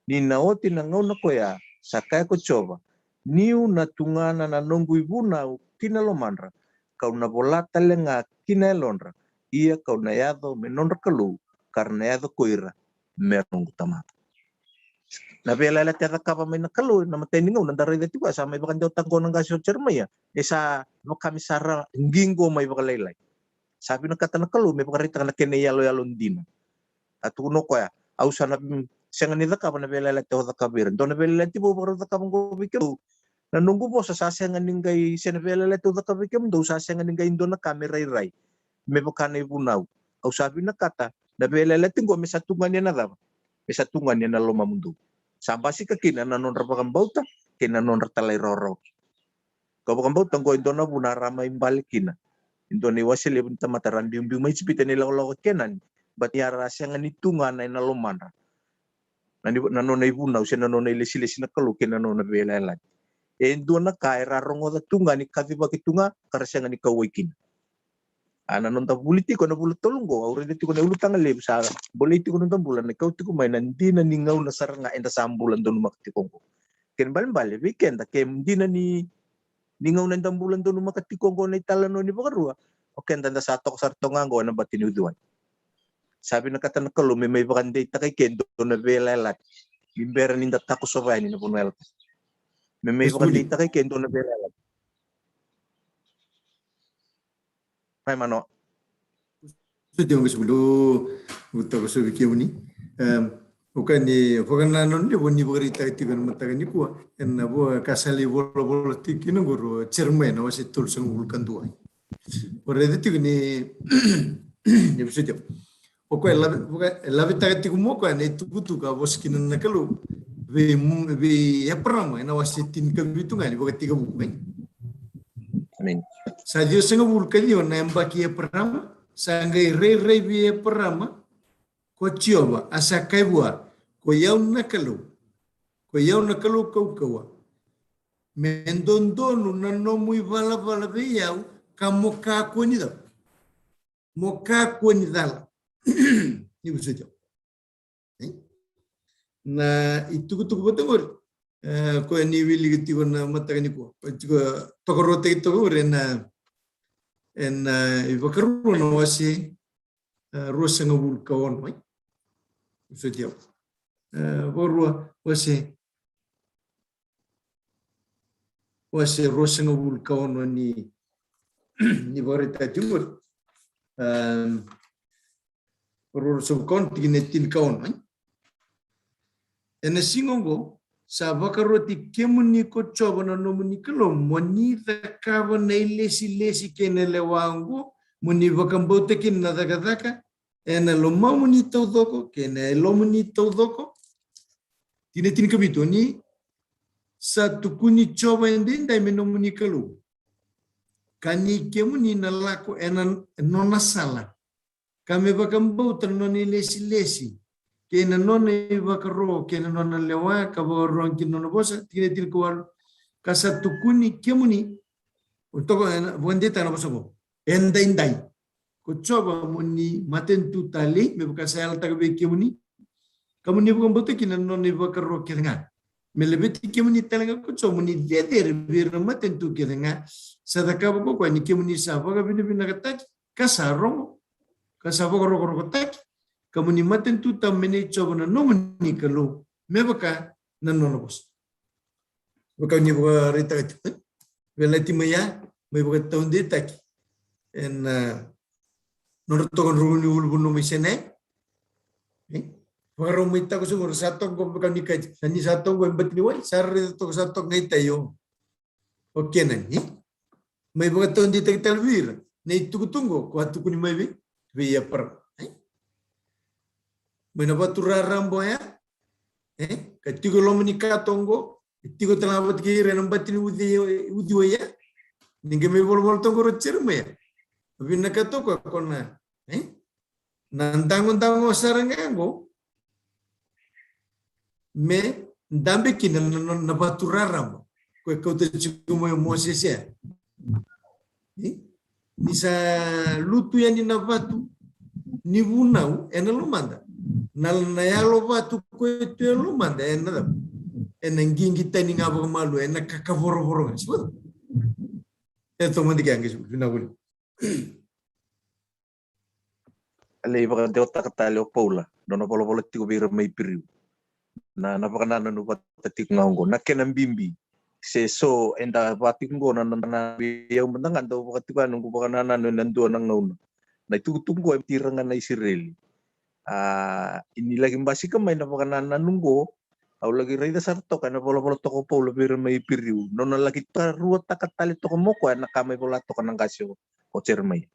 Ni na oti na gauna koya, sa kaya ko Jiova, ni'u na tugana na noqu ivunau ki na lomadra, ka'u na vola tale ga ki na yalodra, ia ka'u na yaco me nodra Kalou, ka ra na yaco ko ira me noqu tamata. Na veiyalayalati a cakava mai na Kalou, na matai ni gauna da raica tiko, sa mai vakadewataka qo na qase o Jeremaia, e sa vaka me sa ra qiqo mai vakalailai. Sa vinakata na Kalou me vakaraitaka na kena iyaloyalo dina. A tukuna o koya, au sa na, mm, sega ni cakava na veiyalayalati au cakava vei ira. Dua na veiyalayalati vou vakarau cakava qo vei kemudou. Na noqu vosa sa sega ni qai, se na veiyalayalati au cakava vei kemudou, sa sega ni qai dua na ka me rairai me vaka na ivunau. Au sa vinakata na veiyalayalati qo me sa tugani ena cava? Me sa tugani ena lomamudou. Sa basika kina na nodra vakabauta kei na nodra talairawarawa. Ka'u vakabauta qo e dua na vuna ra mai bale kina e dua na iwase levu ni tamata ra biubiu mai Ijipita, na ilakolako e Kenani. But ni a ra sega ni tugana ena lomadra na, ni, na nona ivunau se na nona ilesilesi na Kalou kei na nona veiyalayalati. E dua na ka era rogoca tu ga ni kacivaki tu ga, ka ra sega ni kauwai kina. A na noda vuli tiko na vula tolu qo, au raica tiko na ulutaga levu sa bolei tiko noda bula, na kau tiko mai na dina ni gauna sara ga eda sa bula donumaka tiko qo. Kena ibalebale vei keda, ke dina ni, ni gauna eda bula donumaka tiko qo na italanoa ni Vakarua, o keda eda sa toka sara toka ga qo ena bati ni uciwai. Sa vinakata na Kalou me mai vakadeitaka i ke dua na veiyalayalati ni bera ni da takosova yani na vanua yalataki. Me mai vakadeitaka i ke dua na veiyalayalati. Mai mano. Soti au qasi bulu, u toko sovi kemuni. Em, o ka ni vakanananu levu ni vakaraitaka tiko ena mataka nikua, ena vo ka sa lai volavola tiko kina qo o Jeremaia na wase tolusagavulu ka dua. O raica tiko ni, ni vosoti au. O koya e lave, vaka, e lavetaka tiko mai o koya na itukutuku a vosa kina na Kalou vei, vei Eparama ena wase tinikavitu ga ni Vakatekivu, e? Amen. Sa ciwasagavulu ka ciwa na yabaki i Eparama, sa qai rairai vei Eparama ko Jiova, a sa kaya vua, ko i au na Kalou, ko i au na Kalou kaukauwa. Me dodonu na nomu ivalavala vei au, ka mo kakua ni cala. Mo kakua ni cala. Ni vosoti au. E? Na itukutuku vata qori, e, koya ni wilika tiko na mataka nikua. Koya tiko tokaruataki toka qori ena, ena, e, iVakarua na wase, e, ruasagavulu ka ono, e? Vosoti au. E, Vakarua, wase, wase ruasagavulu ka ono ni, ni vakaraitaka tiko qori. Em, Vakarua ruasagavulu ka ono, tikina e tinikaono, e? Ena siga oqo, sa vakaroti kemuni ko Jiova na nomuni Kalou, mo ni cakava na ilesilesi kei na lewa oqo, mo ni vakabauta kina na cakacaka ena lomamuni taucoko kei na yalomuni taucoko. Tikina tinikavitu, ni sa tukuni Jiova edaidai me nomuni Kalou, ka ni kemuni na lako ena nona sala, ka me vakabauta na nona ilesilesi kei na nona ivakaro kei na nona lewa, ka vakarogo ki na nona vosa. Tikina tinikawalu, ka sa tukuni kemuni, o toko, e, vakadeitaka na vosa oqo, edaidai, ko Jiova mo ni matanitu talei, me vaka sa yalataka vei kemuni, ka mo ni vakabauta kina na nona ivakaro kece ga. Me laveti kemuni tale ga ko Jiova mo ni cecere vei ira na matanitu kece ga. Sa cakava ko koya ni kemuni sa vakavinavinakataki, ka sa rogo, ka sa vakarokorokotaki, ka mo ni matanitu tabu me nei Jiova na nomuni Kalou, me vaka na nona vosa. Vaka ni vakaraitaka tiko, e? Veiyalayalati mai ya, mai vakataudeitaki ena, e, nodra toka na ruku ni ulu vanua mai Sinai. E? Vakarau mai tako sobu, ra sa toka qo vaka ni kati. Sa ni sa toka qo e bati ni wai, sa raica toka, sa toka ga i tai o, o Kenani, e? Mai vakataudeitaki tale vei ira na itukutuku qo, ko a tukuni mai vei, vei Eparama, e? Mai na vatu raraba oya, e? Ka tiko e loma ni kato oqo, e tiko tale ga vata kei ira ena bati ni uci, uciwai ya. Ni qai mai volavola toka qo o Jeremaia. Vinakata o koya ko na, e? Na dagodago sara ga qo me dabe kina na, na, na vatu raraba. Ko e kauta tiko mai o Mosese ya. Ni, ni sa lutu yani na vatu, ni vunau ena lomada. Na, na yalo vatu koya tu e lomada ena cava? Ena qiqi tani ga vakamalua, ena kakavorovoro ga. Sivata. E tomadi kea qai sivata, vinaka voli. A lai vakadewataka tale o Paula nona volavola tiko vei ira mai Piriu. Na, na vakanananu vata tiko ga oqo, na kena bibi. Se so eda vata tiko oqo na, na, na, vei au mada ga dau vakatiko yani noqu vakanananu ena dua na gauna. Na itukutuku oqo e tira ga na Isireli. A, ni laki basika mai na vakanananu oqo, au laki raica sara toka ena volavola toka o Paula vei ira mai Piriu. Nona laki taruataka tale toka mo koya na ka mai vola toka na qase o, o Jeremaia.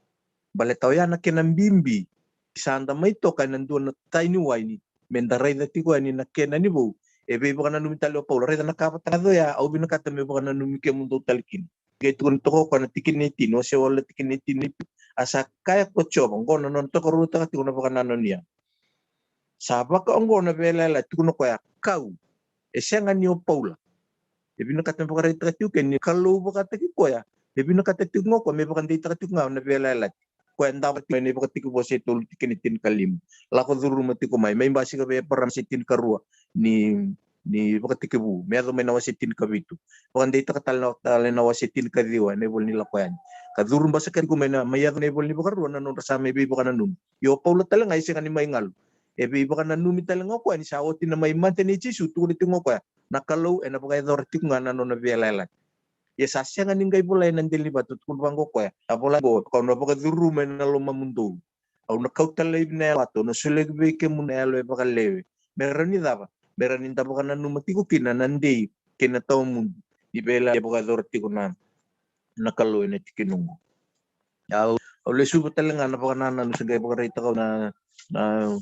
Baleta oya na kena bibi. Sa da mai toka ena dua na tai ni waini, meda raica tiko yani na kena ni vou. E veivakananumi tale o Paula, raica na ka vata ga oya, au vinakata me vakananumi kemudou tale kina. Qai tukuna toka o koya na tikina e tini, o se wale na tikina e tini. A sa kaya ko Jiova, oqo na nona tokaruataka tiko na vakanananu ya. Sa vaka oqo na veiyalayalati, tukuna o koya, kau, e sega ni o Paula. E vinakata me vakaraitaka tiko ke ni Kalou vakataki koya. E vinakata tiko ga o koya me vakadeitaka tiko ga na veiyalayalati. Koya dava tiko ena iVakatekivu wase tolu tikina e tinikalima. Lako curuma tiko mai, mai basika vei Eparama wase tinikarua ni, ni Vakatekivu, me yaco mai na wase tinikavitu. Vakadeitaka tale na, tale na wase tinikaciwa ena ivola ni Lako Yani. Ka curu basika tiko mai na, mai yaco na ivola ni Vakarua na nodra sa mai veivakananumi. Io, o Paula tale ga e sega ni mai galu. E veivakananumi tale ga o koya ni sa oti na mai mate nei Jisu, tukuna tiko ga o koya, na Kalou ena vakayacora tiko ga na nona veiyalayalati. Ia sa sega ni qai volai ena dela ni vatu, tukuna vaqo o koya, a vola qo, kau na vakacuruma ena lomamudou. Au na kauta laivi na yalo vatu, au na solia vei kemuni na yalo e vakalewe. Me rawa ni cava? Me rawa ni da vakananuma tiko kina na dei kei na tawamudu ni veiyalayalati e vakayacora tiko na, na Kalou ena tikina oqo. Au, au lesuva tale ga na vakanananu se qai vakaraitaka na, na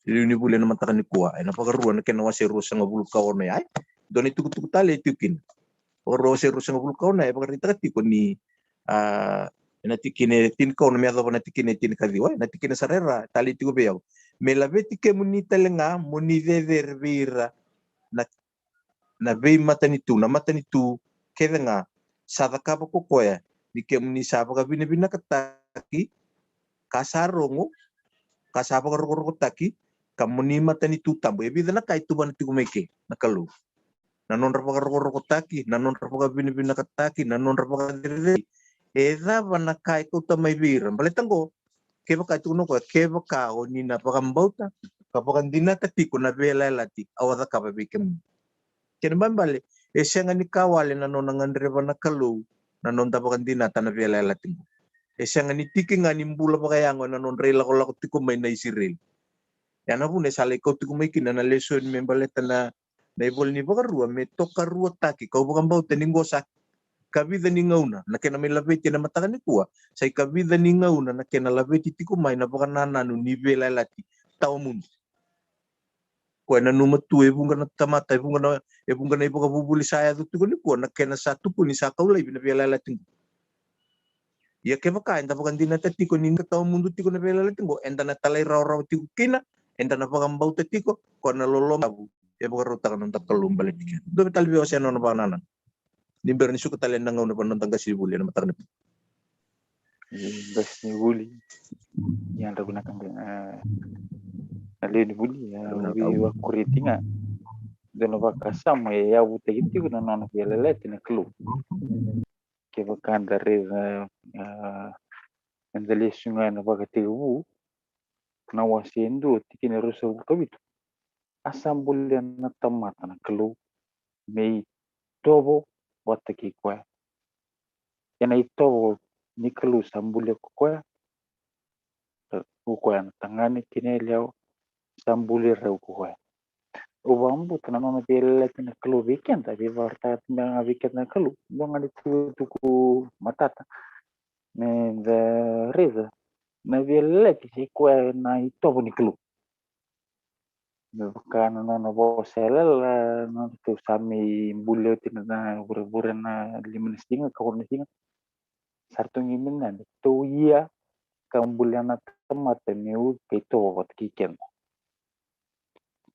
liu ni vuli ena mataka nikua. Ena Vakarua na kena wase ruasagavulu ka ono ya. Dua na itukutuku tale e tiko kina. Vakarua wase ruasagavulu ka ono ya e vakaraitaka tiko ni, a, ena tikina e tinikaono me yacova na tikina e tinikaciwa. Ena tikina sara e ra, tale tiko vei au. Me laveti kemuni tale ga mo ni cecere vei ira na na veimatanitu, na matanitu kece ga sa cakava ko koya, ni kemuni sa vakavinavinakataki ka sa rogo, ka sa vakarokorokotaki, ka mo ni matanitu tabu. E vica na ka e tuvana tiko mai ke na Kalou. Na nodra vakarokorokotaki, na nodra vakavinavinakataki, na nodra vakacerecerei. E cava na ka e kauta mai vei ira? Baleta qo, kevaka e tukuna o koya, kevaka o ni na vakabauta ka vakadinata tiko na veiyalayalati au a cakava vei kemuni. Kena ibalebale, e sega ni ka wale na nona gadreva na Kalou na noda vakadinata na veiyalayalati qo. E sega ni tiki ga ni bula vakayago ena nodra ilakolako tiko mai na Isireli. Ia na vuna e sa lai kau tiko mai kina na lesoni me baleta na, na ivola ni Vakarua, me tokaruataki, kau vakabauta ni qo sa kavica ni gauna na kena mai laveti ena mataka nikua, sa ikavica ni gauna na kena laveti tiko mai na vakanananu ni veiyalayalati tawamudu. Koya e nanuma tu e vuqa na tamata, e vuqa na, e vuqa na ivakavuvuli sa yaco tiko nikua, na kena sa tukuni sa kau laivi na veiyalayalati qo. Ia kevaka eda vakadinata tiko ni tawamudu tiko na veiyalayalati qo, eda na talairawarawa tiko kina, eda na vakabauta tiko, koya na loloma e vakarautaka na noda Kalou baleti keda. Dua vei tale vei au se nona vakanananu. Ni bera ni suka tale na gauna vua na noda qasenivuli ena mataka nikua. Ni qasenivuli. Ia, drau vinaka, e, na lewe ni vuli, e, au via vakuria tiko ga dua na vakasama e yavutaki tiko na nona veiyalayalati na Kalou. Kevaka da raica, e, eda lesu ga ena Vakatekivu, na wase e dua, tikina e ruasagavulu ka vitu. A sa bulia na tamata na Kalou me itovo vata kei koya. Ena itovo ni Kalou sa bulia ko koya, ko koya na tagane kei na yalewa sa bulia rau ko koya. Au vakabauta na nona veiyalayalati na Kalou vei keda, veivakarau tiko ga vei keda na Kalou. Dua ga na itukutuku matata me da raica na veiyalayalati, se koya na itovo ni Kalou. Me vaka na nona vosa yalayala, na nodratou sa mai bulia oti na vurevure na lima na siga, ka ono na siga. Sa ratou qai mai na, ratou ia ka bulia na tamata me uca ka itovo vata kei keda.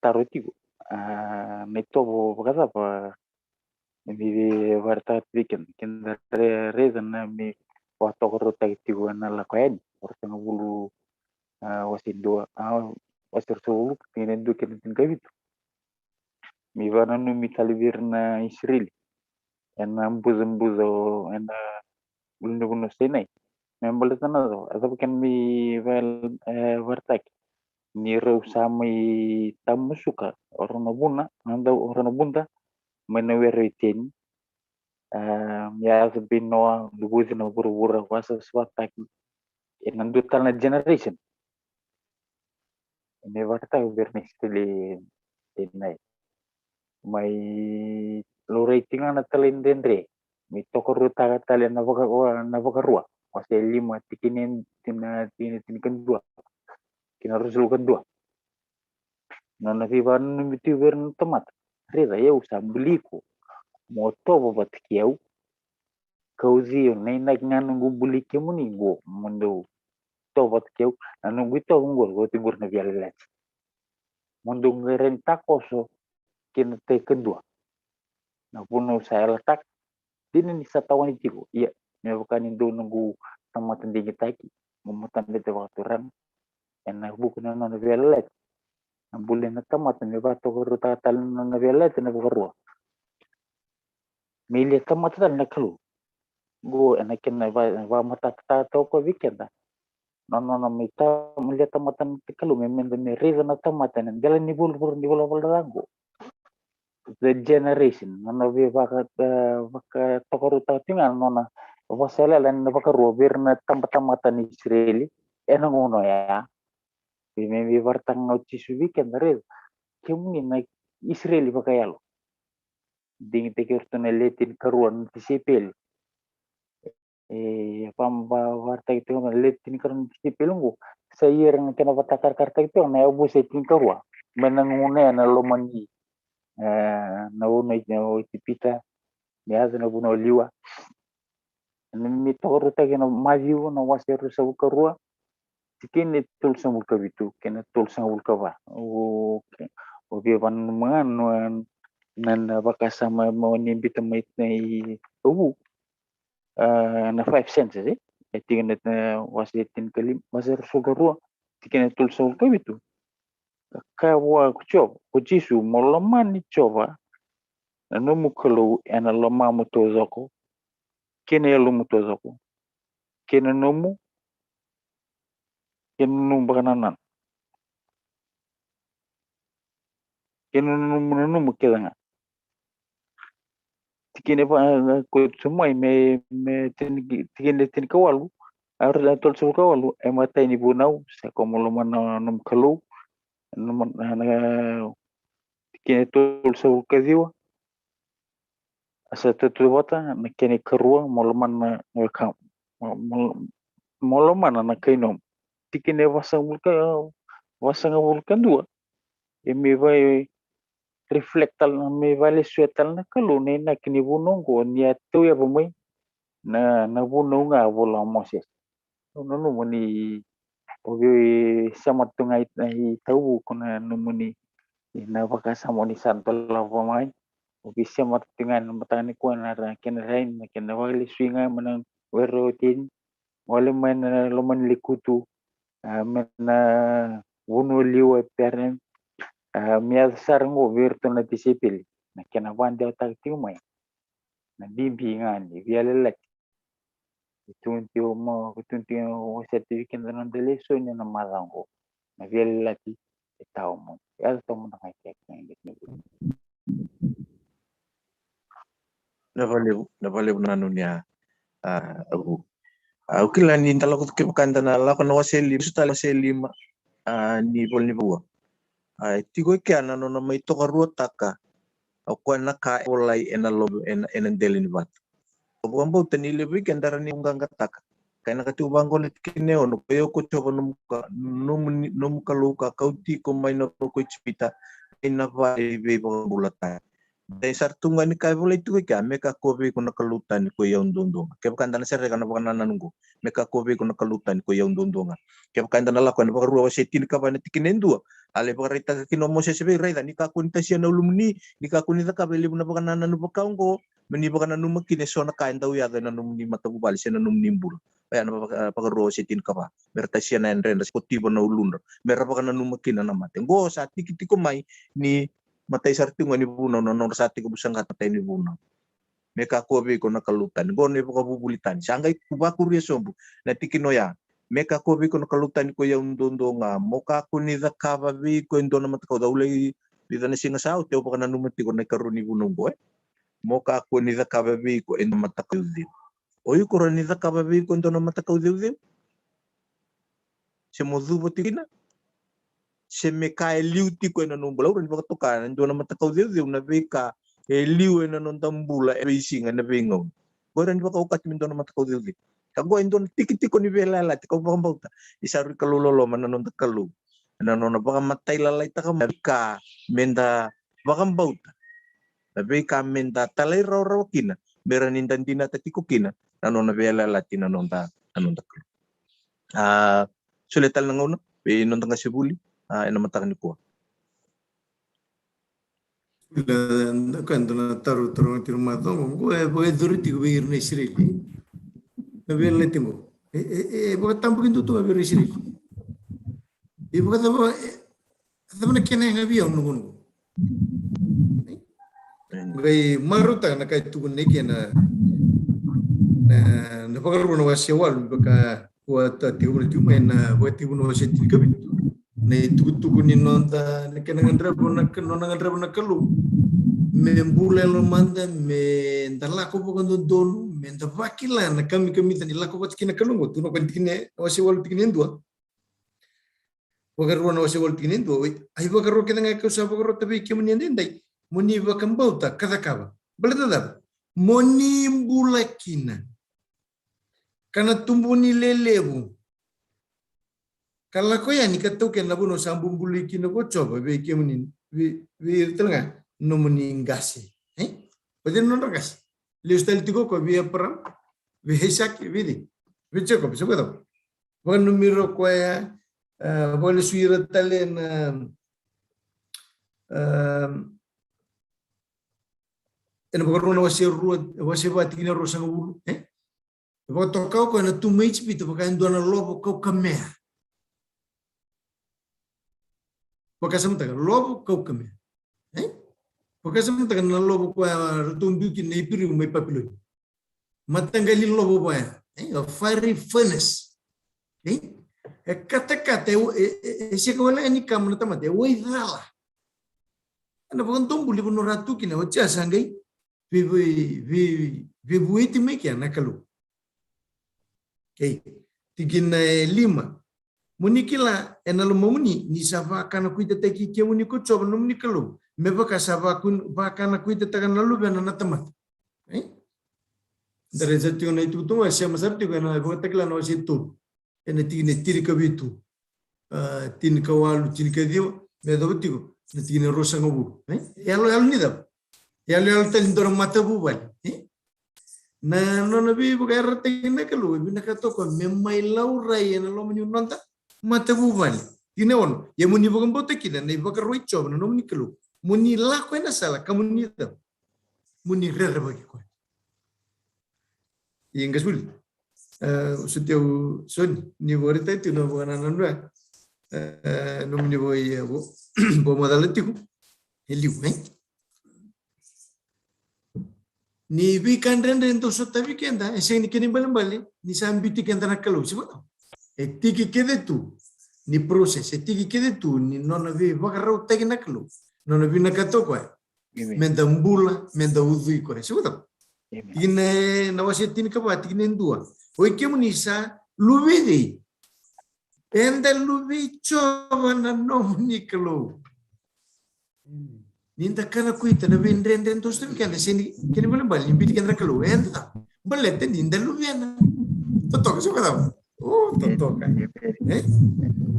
Taro tiko, a, na itovo vakacava e veivakarau tiko vei keda, keda raica na me vakatokaruataki tiko ena Lako Yani, ruasagavulu A, wase dua, a, wase ruasagavulu, tikina e dua kei na tinikavitu. Me vakananumi tale vei ira na Isireli ena bucabuca, ena ulunivanua o Sainai. Me baleta na cava, a cava kena me va-, e, vakaraitaki? Ni rau sa mai tamusuka o rau na vuna, na dau, o rau na vuda mai na were o Iteni. A, me yaco vei Noa, luvuci na vuravura, vakasavasavataki ena dua tale na generation. Me vakaraitaka vei ira na Isireli, e, mai laurai tiko ga na talaidredre, me tokaruataka tale na vaka, na vakarua. Wase lima, tikina, tikina, tikina tinikadua kei na ruasagavulukadua. Nona veivakananumi tiko vei ira na tamata: Raica, au sa buli iko mo tovo vata kei au, kau cici, na inaki ga noqu buli kemuni qo, mo dou tovo vata kei au. Na noqu itovo qo, oti qori na veiyalayalati. Mo dou qai rawa ni takoso ki na tai kadua, na vuna au sa yalataka. Dina ni sa tawani tiko, ia, me vaka ni dou noqu tamata digitaki, mo matabete vakaturaga ena vuku ni nona veiyalayalati. Na buli na tamata me vakatokaruataka tale na nona veiyalayalati na vakarua. Me lia tamata tale na Kalou. Qo ena kena va-, vakamatatataka toka vei keda na nona mai ta-, me lia tamata na Kalou, me meda me raica na tamata ena dela ni vuravura ni valavala ca qo. The generation, na nona vei vaka, e, vakatokaruataka tiko ga na nona vosa yalayala ena vakarua vei ira na tabatamata ni Isireli ena gauna oya. Me, me vakaraitaka ga o Jisu vei keda: Raica, kemuni na Isireli vakayalo. Digitaki iratou na le tinikarua na tisaipeli. E, va-, va-, vakaraitaki tiko na le tinikarua na tisaipeli qo, sa ia na kena vakatakarakarataki tiko na yavusa e tinikarua mai na gauna ya, na loma ni, e, na vanua o Ijipita, me yaco na vanua o Liwa. Na me tokaruataki ena Maciu na wase ruasagavulukarua, tikina e tolusagavulukavitu kei na tolusagavulukava. O, o via vakananuma ga na, na, na vakasama mo ni biuta mai na i ovu, a, na five senses, e? E tikina, e, wase tinikalima, wase ruasagavulukarua, tikina e tolusagavulukavitu. Ka kaya vua ko Jiova, ko Jisu: Mo lomani Jiova na nomu Kalou ena lomamu taucoko, kei na yalomu taucoko, kei na nomu, kei na nomu vakanananu, kei na nomu nanuma kece ga. Tikina va-, ko tu mai me, me tini-, tikina tinikawalu, a, tolusagavulukawalu, e matai ni vunau, sa ko mo lomana na nomu Kalou, na, na, na, tikina tolusagavulukaciwa, a sa tautauvata na kena ikarua, mo lomana na wekamu, mo, mo, mo lomana na kai nomu. Tikina e vasagavuluka, vasagavulukadua, e me vai reflect tale, me valesuya tale na Kalou na inaki ni vunau oqo ni a tauyava mai na, na vunau ga a vola o Mosese. Au nanuma ni o vei sema tu ga i, i tauvuku, na nomuni, na vakasama ni sa dolava mai. O vei sema tu ga na mataka nikua na ra-, kena rai, na kena vakalesui ga mai na were o Iteni, wale mai na loma ni lekutu, a, mai na vanua liwa e Perem, a, me yaco sara qo vei iratou na tisaipeli, na kena vakadewataka tiko mai na bibi ga ni veiyalayalati. E tukuni tiko mo, e tukuni tiko o Seti vei keda na noda lesoni ena macawa oqo. Na veiyalayalati e tawa mada. E yaco tawa mada ga i kea. Na vakalevu, na vakalevu na nunu ya, a, au. A, au kila ni da lako, kevaka da na lako na wase lima, suta wase lima, a, ni Vola ni Vakaua. A, e tiko i kea na nona mai tokaruataka o koya na ka e volai ena lovo, ena, ena dela ni vatu. Au vakabauta ni levu i keda rawa ni qaqataka. Ka e na ka tiko vaqo na tikina e ono: Koi au ko Jiova nomu ka, nomuni, nomu Kalou ka kauti iko mai na vanua ko Ijipita, mai na vale ni veivakabula tani. Dai sara tu ga ni ka e volai tiko i kea: Me kakua vei iko na kalou tani koi au duadua ga. Kevaka da na sereka na vakanananu oqo, me kakua vei iko na kalou tani koi au duadua ga. Kevaka eda na lako ena Vakarua wase tinikava na tikina e dua, a lai vakaraitaka kina o Mosese vei ira: Raica, ni kakua ni tasia na ulumuni, ni kakua ni cakava e levu na vakanananu vaka oqo, me ni vakananuma kina eso na ka e dau yaco ena nomuni matavuvale se na nomuni bula. Oya na vaka- vakarua wase tinikava. Me ra tasia na yadredra, se kotiva na uludra, me ra vakananuma kina na mate. Qo sa tiki tiko mai ni matai sara tiko ga ni vunau na nodra sa tekivu saqata na matai ni vunau. Me kakua vei iko na Kalou tani. Qo na ivakavuvuli tani. Sa qai vakuria sobu na tikina oya. Me kakua vei iko na Kalou tani ko i au duadua ga. Mo kakua ni cakava vei iko e dua na matakau ceuceu. Vica na siga sa oti au vakananuma tiko na ikarua ni vunau qo, e. Mo kakua ni cakava vei iko e dua na matakau ceuceu. O iko rawa ni cakava vei iko e dua na matakau ceuceu? Se mo cuva tiko kina? Se me ka e liu tiko ena nomu bula? Au rawa ni vakatoka e dua na matakau ceuceu na veika e liu ena noda bula e veisiga, ena veigauna. Qo e rawa ni vakaukati me dua na matakau ceuceu. Ka qo e dua na tiki tiko ni veiyalayalati, kau vakabauta ni sa rui Kalou loloma na noda Kalou. Na nona vakamatailalai taka mai na veika meda vakabauta, na veika meda talairawarawa kina, me rawa ni da dinata tiko kina na nona veiyalayalati na noda, na noda Kalou. A, solia tale na gauna vei noda qase vuli, a, ena mataka nikua. Solia, da ka, dua na taro, taro tiko mai, qo e vakayacori tiko vei ira na Isireli. Na veiyalayalati qo e, e, e vakatabuki dutu ga vei ira na Isireli. E vakacava, e, cava na kena yaga vei au na gauna qo? Qai marautaka na ka e tukuna eke na, na, na Vakarua na wase walu, vaka ua ta tekivuna tiko mai na Vakatekivu na wase tinikavitu. Na itukutuku ni noda, na kena gadreva na, nona gadreva na Kalou me bula e lomada, meda lako vakadodonu, meda vakila na kamikamica ni lako vata kei na Kalou qo. Tukuna ko ena tikina, wase walu tikina e dua. Vakarua na wase walu tikina e dua. Oi, a ivakaro kece ga kau sa vakarota vei kemuni edaidai, mo ni vakabauta ka cakava. Baleta na cava? Mo ni bula kina, ka na tubu ni lelevu, ka lako yani ka taukena na vanua sa bubului kina ko Jiova vei kemuni, vei, vei ira tale ga na nomuni qase. E? Vata na nodra qase. Lesu tale tiko ko vei Eparama, vei Aisake, vei cei? Vei Jekope, se vakacava? Vakananumi ira o koya, e, vakalesui ira tale na, e, ena Vakarua na wase rua, wase va tikina ruasagavulu, e? E vakatoka o koya na tu mai Ijipita vaka e dua na lovo kaukamea. Vakasamataka, lovo kaukamea. E? Vakasamataka na lovo koya ratou biu kina na Iperiu mai Papiloni. Mataqali lovo vaya. E? A fiery furnace. E? E katakata, e, e, e, e sega wale ga ni kama na tamata, e waicala. Ena vakadobuli vanua ra tu kina, oti ya sa qai vei, vei, vei, veivueti mai kea na Kalou. Okei. Tikina e lima. Mo ni kila ena lomamuni ni sa vakanakuitataki kemuni ko Jiova na nomuni Kalou, me vaka sa vaku-, vakanakuitataka na luvena na tamata. E? Da raica tiko na itukutuku, e sema sara tiko ena Vakatakila na wase tolu, ena tikina e tinikavitu, a, tinikawalu, tinikaciwa, me yacova tiko na tikina e ruasagavulu. E? Yaloyalo ni cava? Yaloyalo tale ni dua na matavuvale. E? Na nona veivakayarayarataki na Kalou e vinakata o koya me mai laurai ena loma ni noda matavuvale. Tikina e ono. Ia mo ni vakabauta kina na ivakaro i Jiova na nomuni Kalou, mo ni lako ena sala ka mo ni cava? Mo ni rerevaki koya. Ia qase vuli, e, o sotia o Soni, ni vakaraitaka tiko na vakanananu ya, e, nomuni vaka, e, vo, vakamacala tiko e liu, e? Ni veika dredre dau sotavi keda, e sega ni kena ibalebale ni sa biuti keda na Kalou, se vaka. E tiki kece tu ni process, e tiki kece tu ni nona veivakarautaki na Kalou, nona vinakata o koya meda bula, meda ucui koya, se vaka. Tikina na wase tinikava, tikina e dua. Oi kemuni sa luve i cei? Eda luve i Jiova na nomuni Kalou. Ni da kanakuita na veidredre dau sotavi keda, sega ni kena ibalebale ni biuti keda na Kalou, eda baleta ni da luvena. Totoka, se vakacava? O, totoka. E?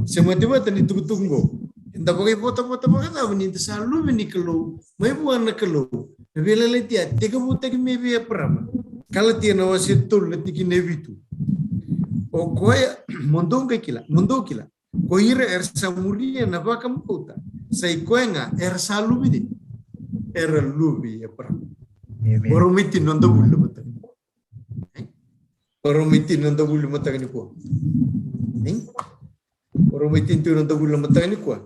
Semati vata ni tukutuku qo. Eda vakaivotavota vakacava ni da sa luve ni Kalou mai vua na Kalou? Na veiyalayalati ya tekivutaki mai vei Eparama. Kalatia na wase tolu na tikina e vitu. O koya, mo dou qai kila, mo dou kila, ko ira era sa muria na vakabauta, sa i koya ga era sa luve i cei? Era luve i Eparama. Amen. Vakarau mai tini noda vuli na vata. Vakarau mai tini na noda vuli mataka nikua. Ei? Vakarau mai tini tiko na noda vuli mataka nikua.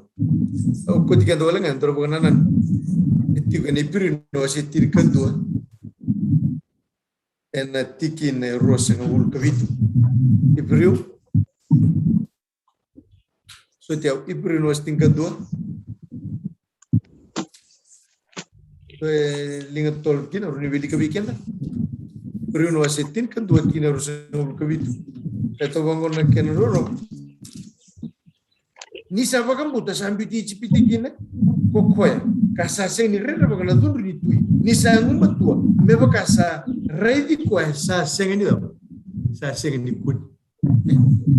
Au kauti keda wale ga e dua na vakanananu. E tiko ena Iperiu na wase tinikadua, ena tikina e ruasagavulu ka vitu. Iperiu. Soti au, Iperiu na wase tinikadua. Tou liga tolu kina, rawa ni wilika vei keda. Iperiu na wase tinikadua, tikina e ruasagavulu ka vitu. E toka vaqo na kena roro. Ni sa vakabauta sa biuti Ijipiti kina ko koya, ka sa sega ni rerevaka na cudru ni tui. Ni sa gumatua, me vaka sa raici koya, sa sega ni cava? Sa sega ni kune.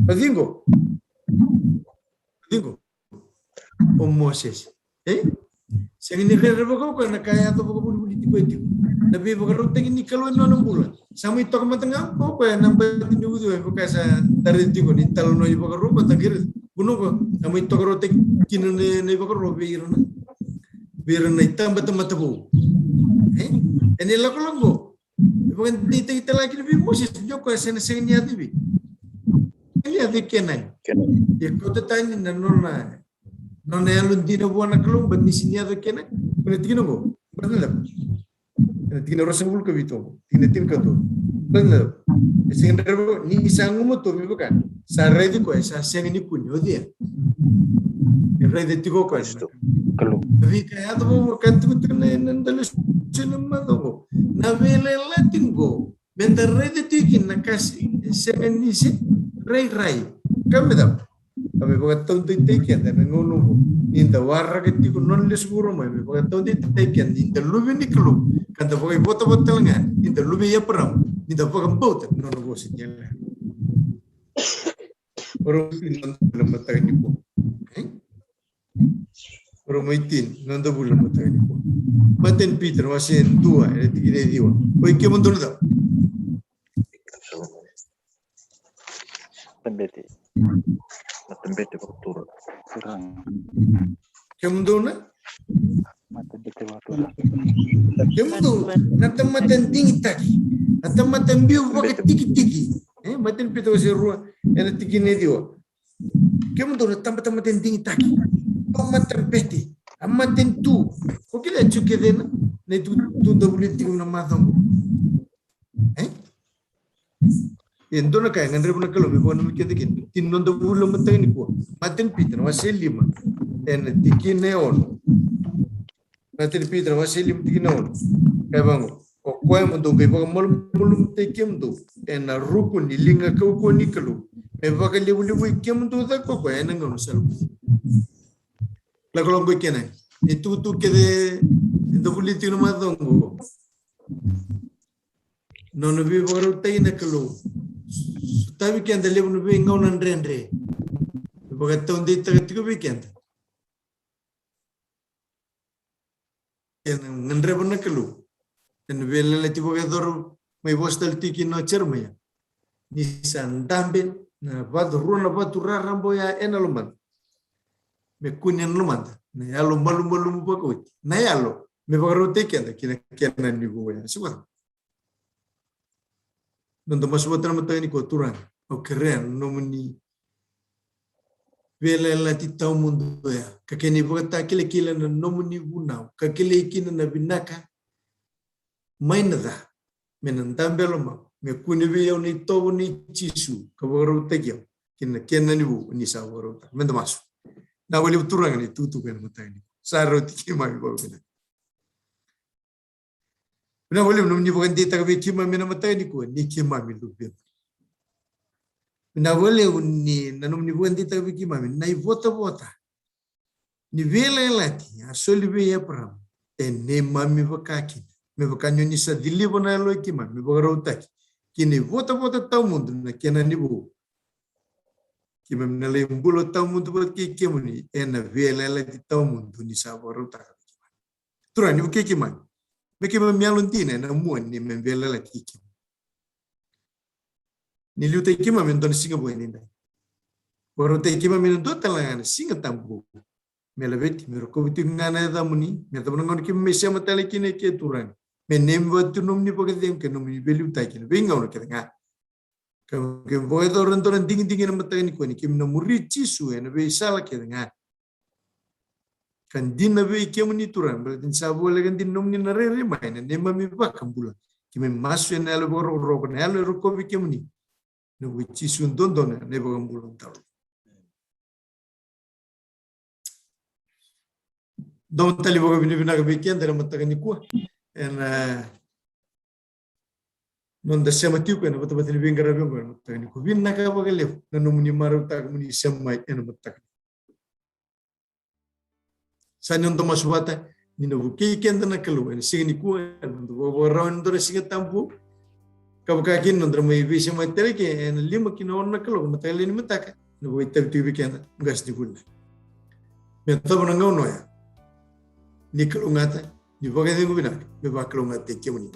Paciqo. Paciqo. O Mosese. E? Sega ni rerevaka o koya na ka e yaco vakavolivoliti koya tiko. Na veivakarautaki ni Kalou ena nona bula. Sa mai toka mada ga o koya ena bati ni uciwai, vaka sa da raica tiko ni talanoa iVakarua, mada qiri. Vuna o koya sa mai toka rautaki kina na, na iVakarua vei ira na, vei ira na itabatamata vou. E? Ena ilakolako qo. E vakadeitaki tale ga kina vei Mosese ni o koya sa na sega ni yaco i vei? Sega ni yaco i Kenani. Kenani. Ia kauta tani na nona, nona yalodina vua na Kalou, baleta ni sega ni yaco i Kenani. Ena tikina qo, baleta na cava? Ena tikina ruasagavulu ka vitu qo, tikina tinikadua. Baleta na cava? E sega ni rerevaka, ni sa gumatua me vaka sa raici koya, sa sega ni kune. O cei? E raica tiko o koya na Kalou. Na veika e yaco vaka tiko tiko na, na noda lesoni ena macawa qo. Na veiyalayalati qo, meda raica tiko kina na ka se, e sega ni se rairai. Ka me cava? Ka me vakataudeitaki keda ena gauna qo. Nida waraka tiko na nona lesu vuravura mai, me vakataudeitaki keda nida luve ni Kalou. Ka da vakaivotavota tale ga nida luve i Eparaama, nida vakabauta na nona vosa ni yalayala. Ora na mataka nikua. E? Ora mai tini, noda vuli mataka nikua. Matai ni Pita, na wase dua, ena tikina e ciwa. Oi, kemudou na cava? Matabete. Matabete vakatura. Kemudou na? Matabete vakatura. Kemudou na tamata digitaki. Na tamata biu vakatikitiki. E, Matai ni Pita wase rua, ena tikina e ciwa. Kemudou na tamata digitaki. O matabete. A matanitu. Ko kila e tiko kece na, na itukutuku da vulica tiko na macawa qo. E? E dua na ka e gadreva na Kalou me vakananumi keda kina. Tini noda vuli mataka nikua. Matai ni Pita na wase lima. Ena tikina e ono. Matai ni Pita na wase lima tikina e ono. Kaya vaqo. O koya mo dou qai vakamalumalumutaki kemudou ena ruku ni liga kaukauwa ni Kalou, me vakalevulevui kemudou cake ko koya ena gauna sa luve. Lakolako i Kenani. Itukutuku kece eda vulica tiko na macawa qo. Nona veivakarautaki na Kalou. Sotavi keda levu na veigauna dredre. Vakataudeitaka tiko vei keda. Ena gadreva na Kalou. Ena veiyalayalati vakayacora mai vosa tale tiko kina o Jeremaia. Ni sa dabe na vatu, rua na vatu raraba oya ena lomada. Me kune ena lomada na yalo malumalumu vakaoti. Na yalo me vakarautaki keda ki na kena ni vou oya. Siva. Noda masu vata na mataka nikua, Turaga, au kerea na nomuni veiyalayalati tawamudu oya, ka kena ivakatakilakila na nomuni vunau, ka kilai kina na vinaka mai na ca, me na dabe e lomaqu, me kune vei au na itovo nei Jisu, ka vakarautaki au ki na kena ni vou ni sa vakarautaka. Meda masu. Vinaka vakalevu Turaga na itukutuku ena mataka nikua. Sa rauti keimami vakavinaka. Vinaka vakalevu na nomuni vakadeitaka vei keimami ena mataka nikua ni keimami luvemuni. Vinaka vakalevu ni na nomuni vakadeitaka vei keimami na ivotavota ni veiyalayalati a soli vei Eparaama, e neimami vaka kina, me vaka ni oni sa ciliva na yalo i keimami me vakarautaki ki na ivotavota tawamudu na kena ni vou. Keimami na lai bula tawamudu vata kei kemuni ena veiyalayalati tawamudu ni sa vakarautaka vei keimami. Turaga, ni vukei keimami me keimami yalodina ena mua ni neimami veiyalayalati kei kemuni. Ni liutaki keimami ena dua na siga vou edaidai. Vakarautaki keimami ena dua tale ga na Siga Tabu vou. Me laveti, me rokovi tiko ga na yacamuni, me yacova na gauna keimami mai sema tale kina eke, Turaga, me neimami vaka tu na nomuni vakacegu kei na nomuni veiliutaki ena veigauna kece ga. Ka keimami vakayacora e dua na digidigi ena mataka nikua ni keimami na muri Jisu ena veisala kece ga. Ka dina vei kemuni Turaga, baleta ni sa voleka dina na nomuni na rairai mai na neimami vakabula. Keimami masu ena yalo vakarokoroko, na yalo e rokovi kemuni. Ena vuku i Jisu dodonu na iVakabula na Kalou. Dou tali vakavinavinaka vei keda ena mataka nikua. Ena noda sema tiko ena vatavata ni veiqaravi oqo ena mataka nikua. Vinaka vakalevu na nomuni marautaka moni sema mai ena mataka. Sa ni noda masu vata ni na vukei keda na Kalou ena siga nikua, ena noda vakavakarau ena dua na Siga Tabu. Ka vaka kina noda mai veisemati tale ke ena lima ki na ono na kaloko mataka lailai ni mataka, ena vakaitavi tiko vei keda na qase ni vuli. Me yacova na gauna oya, ni kalougata, ni vakacegu vinaka, me vakalougatataki kemuni.